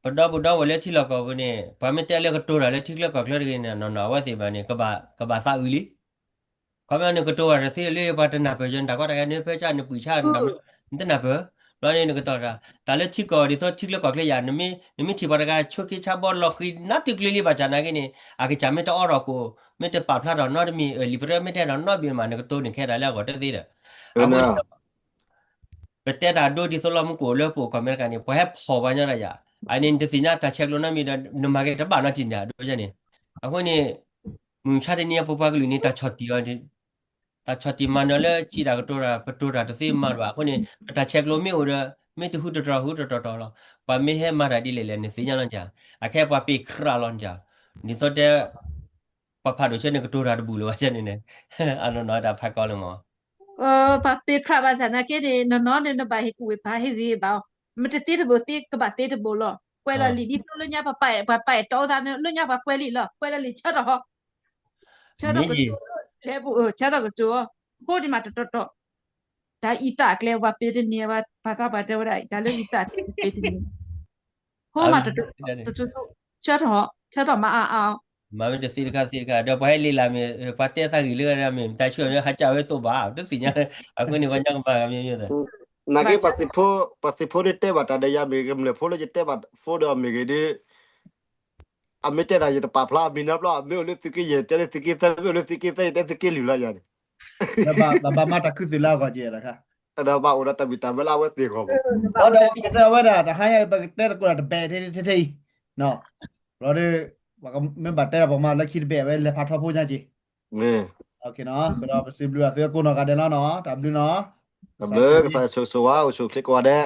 ပဒီပုၢ်ဒီဝဲၢ်လၢထံလီၢ်ကီၢ်ပူၤန့ၣ် ပှၤမ့ၢ်တဲလၢကတိၤတၢ်လၢထံချၢကီၢ်ချၢတဂ့ၤန့ၣ် နီၢ်နီၢ်အဝဲသ့ၣ်ဘၣ်န့ၣ် ကဘၣ်သးအုးလံ. ခီပညီနကတိၤတၢ်တသ့လၢပှၤတနၢ်ပၢၢ်ယၤ နတၢ်ကီတၢ်ခဲနဖၢဆၣ်နပှံာ်ဆၣ် နတနၢ်ပၢၢ်, ဘျီန့ၣ်နကတိၤတၢ် တၢ်လၢထံကီၢ်ဒ်သိးထံချၢကီၢ်ချၢယၤ နမ့ၢ်ထံၣ်ပှၤတဂၤဆိးက့ဆါဘီလီၤဃံၤ နါတုၤကျ့လံဘၣ်ဆၣ်နာ်က့န့ၣ် အကစၢ်မ့ၢ်တအိးထီၣ်ကိၣ် မ့ၢ်တပာ်ဖျါထီၣ်နီတမံၤ လံာ်ပရၢမ့ၢ်တအဲၣ်ဒိးနီတဘ့ၣ်မး နကတိၤန့ၣ်ခဲဒၣ်လၢအဂီၢ်တသ့ဒီး အဃိန့ၣ် ပတဲတၢ်ဒိဒ်သိးလီၢ်မူကိၣ်လၢပအိၣ်ကီၢ်အမဲရကၤန့ၣ် ပှၤဟဲဖီၣ်ပှၤညီတၢ်ယၤ, အန့ၣ်နတသ့ၣ်ညါတၢ်ဆဲးကျိးနီတမံၤဒီး နမၤက့ၤတဘၣ်နီတံၢ်န့ၣ် အဒိန့ၣ်, အဃိန့ၣ် မုၢ်မဆါတနံၤအံၤ ပပှၤကလုာ်န့ၣ် တၢ်ဆီၣ်တံၢ်အီၤ တၢ်ဆီၣ်တံၢ်မၤနၢၤလၢစံးတၢ်ကတိၤတၢ် ပတိၤတၢ်တသ့မၤတဘၣ် အဃိန့ၣ် ပတၢ်ဆဲးကျိးမ့ၢ်အိၣ်ဒီး မ့ၢ်တဟူးတတြီၤဟူးတတြီၤလီၤ. ပှၤမ့ၢ်ဟဲမၤတၢ်ဒ်လဲၣ်လဲၣ် နသ့ၣ်ညါလီၤန့ၣ်, အခဲပှၤပ့ၤခြးလီၤန့ၣ်, ဒ်သိးတဲ ပှၤဖးဒိၣ်ဆၢန့ၣ် ကတိၤတၢ်တဘူၣ်လၢၤဘၣ်ဆၢန့ၣ်န့ၣ်, အနီၢ်နီၢ်တၢ်ဖးကီလၢမး ပှၤပ့ၤခြးဘၣ်ဆၣ်နာ်က့န့ၣ် နီၢ်နီၢ်န့ၣ် နဘၣ်ဟ့ၣ်ကူၣ်ဝ့ၢ်ဖးဟ့ၣ်ဂ့ၤဘၣ်အီၤ, မ့ၢ်တသ့တဘိသ့ကဘၣ်သ့တဘိလီၤ. ကွဲးလီၤလံာ်ဒ်သိးလၢညါပှၤပာ်အဲၣ်တီအသးန့ၣ် လၢညါပှၤကွဲးလံာ်လီၤ. ကွဲးလီၤလံာ်ဆၢထီၣ် ဆၢထီၣ်ကတိၤ လဲၤပူၤ ဆၢထီၣ်ကတိၤ ဃိဒံးမးတတီၤတီၤ တၢ်အံသၣ်အကျဲ ပှၤပ့ၤတန့ၢ် ပှၤသးပှၢ်တဲဝဲဒၣ် တၢ်လၢအံသၣ်အကျဲ ပ့ၤတန့ၢ် ဃိမးတတီၤတီၤ ဆၢထီၣ် ဆၢထီၣ်မၤအါအါအီၤ မၤမ့ၢ်တသ့တခါသ့တခါ ဒီးပှၤဟဲလံာ်လၢ်မ့ၢ် ပှၤတဲသးဂ့ၢ်လၢမ့ၢ် တၢ်ဆူၣ်မ့ၢ်ဟးကၢ်ဝဲသိးဘၣ် တသ့ၣ်ညါ အဃိန့ၣ် ပှၤညီကမၤဂၤမ့ၢ်မ့ၢ်သး နာ်က့ ပှၤသ့ၣ်ဖိဒီးတဲဘၣ်တၢ်ဒီးယၤမ့ၢ်ဂ့ၤ ကမျၢၢ်ဖိလၢယတဲဘၣ်ဖိဒီးမ့ၢ်ဂ့ၤဒီး အမ့ၢ်တဲတၢ်ယတပာ်ဖျါအမံၤနီတဘျီ မ့ၢ်အိၣ်လၢသုးက့ယဲၢ် တဲလၢသုးက့သၢ မ့ၢ်အိၣ်လၢသုးက့သၢ ယတဲသုးက့လွံၢ်လီၤယၤန့ၣ် ဘၣ်မၤတၢ်ခုသုးလၢအဂီၢ်က့ၤတခါ ဒီးဘၣ်အိၣ်ဒီးတၢ်ဘံၣ်တၢ်ဘၢလၢအဝဲသ့ၣ်အဂီၢ်မး ဒီးအဝဲဒၣ် တၢ်ဟါညါအံၤ ပကတဲသကိးတၢ်တဘဲၣ်ထဲထဲအံၤ ဘျီဒီး မ့ၢ်ဘၣ်တဲဒီးပှၤမၤလၢခံတဘဲၣ် အဝဲလဲၤဖးထီဖိညါက့ၤ ဒီးပစံးဘျုးအသုအကိးနီၢ်ဂၤဒဲးလီၤနီၤ တၢ်ဘျုးနီၤ တၢ်ဘျုး ကစၢ်ဆိၣ်ဂ့ၤဆိၣ်ဝါ အိၣ်ဆူၣ်အိၣ်ချ့ကိးဂၤဒဲး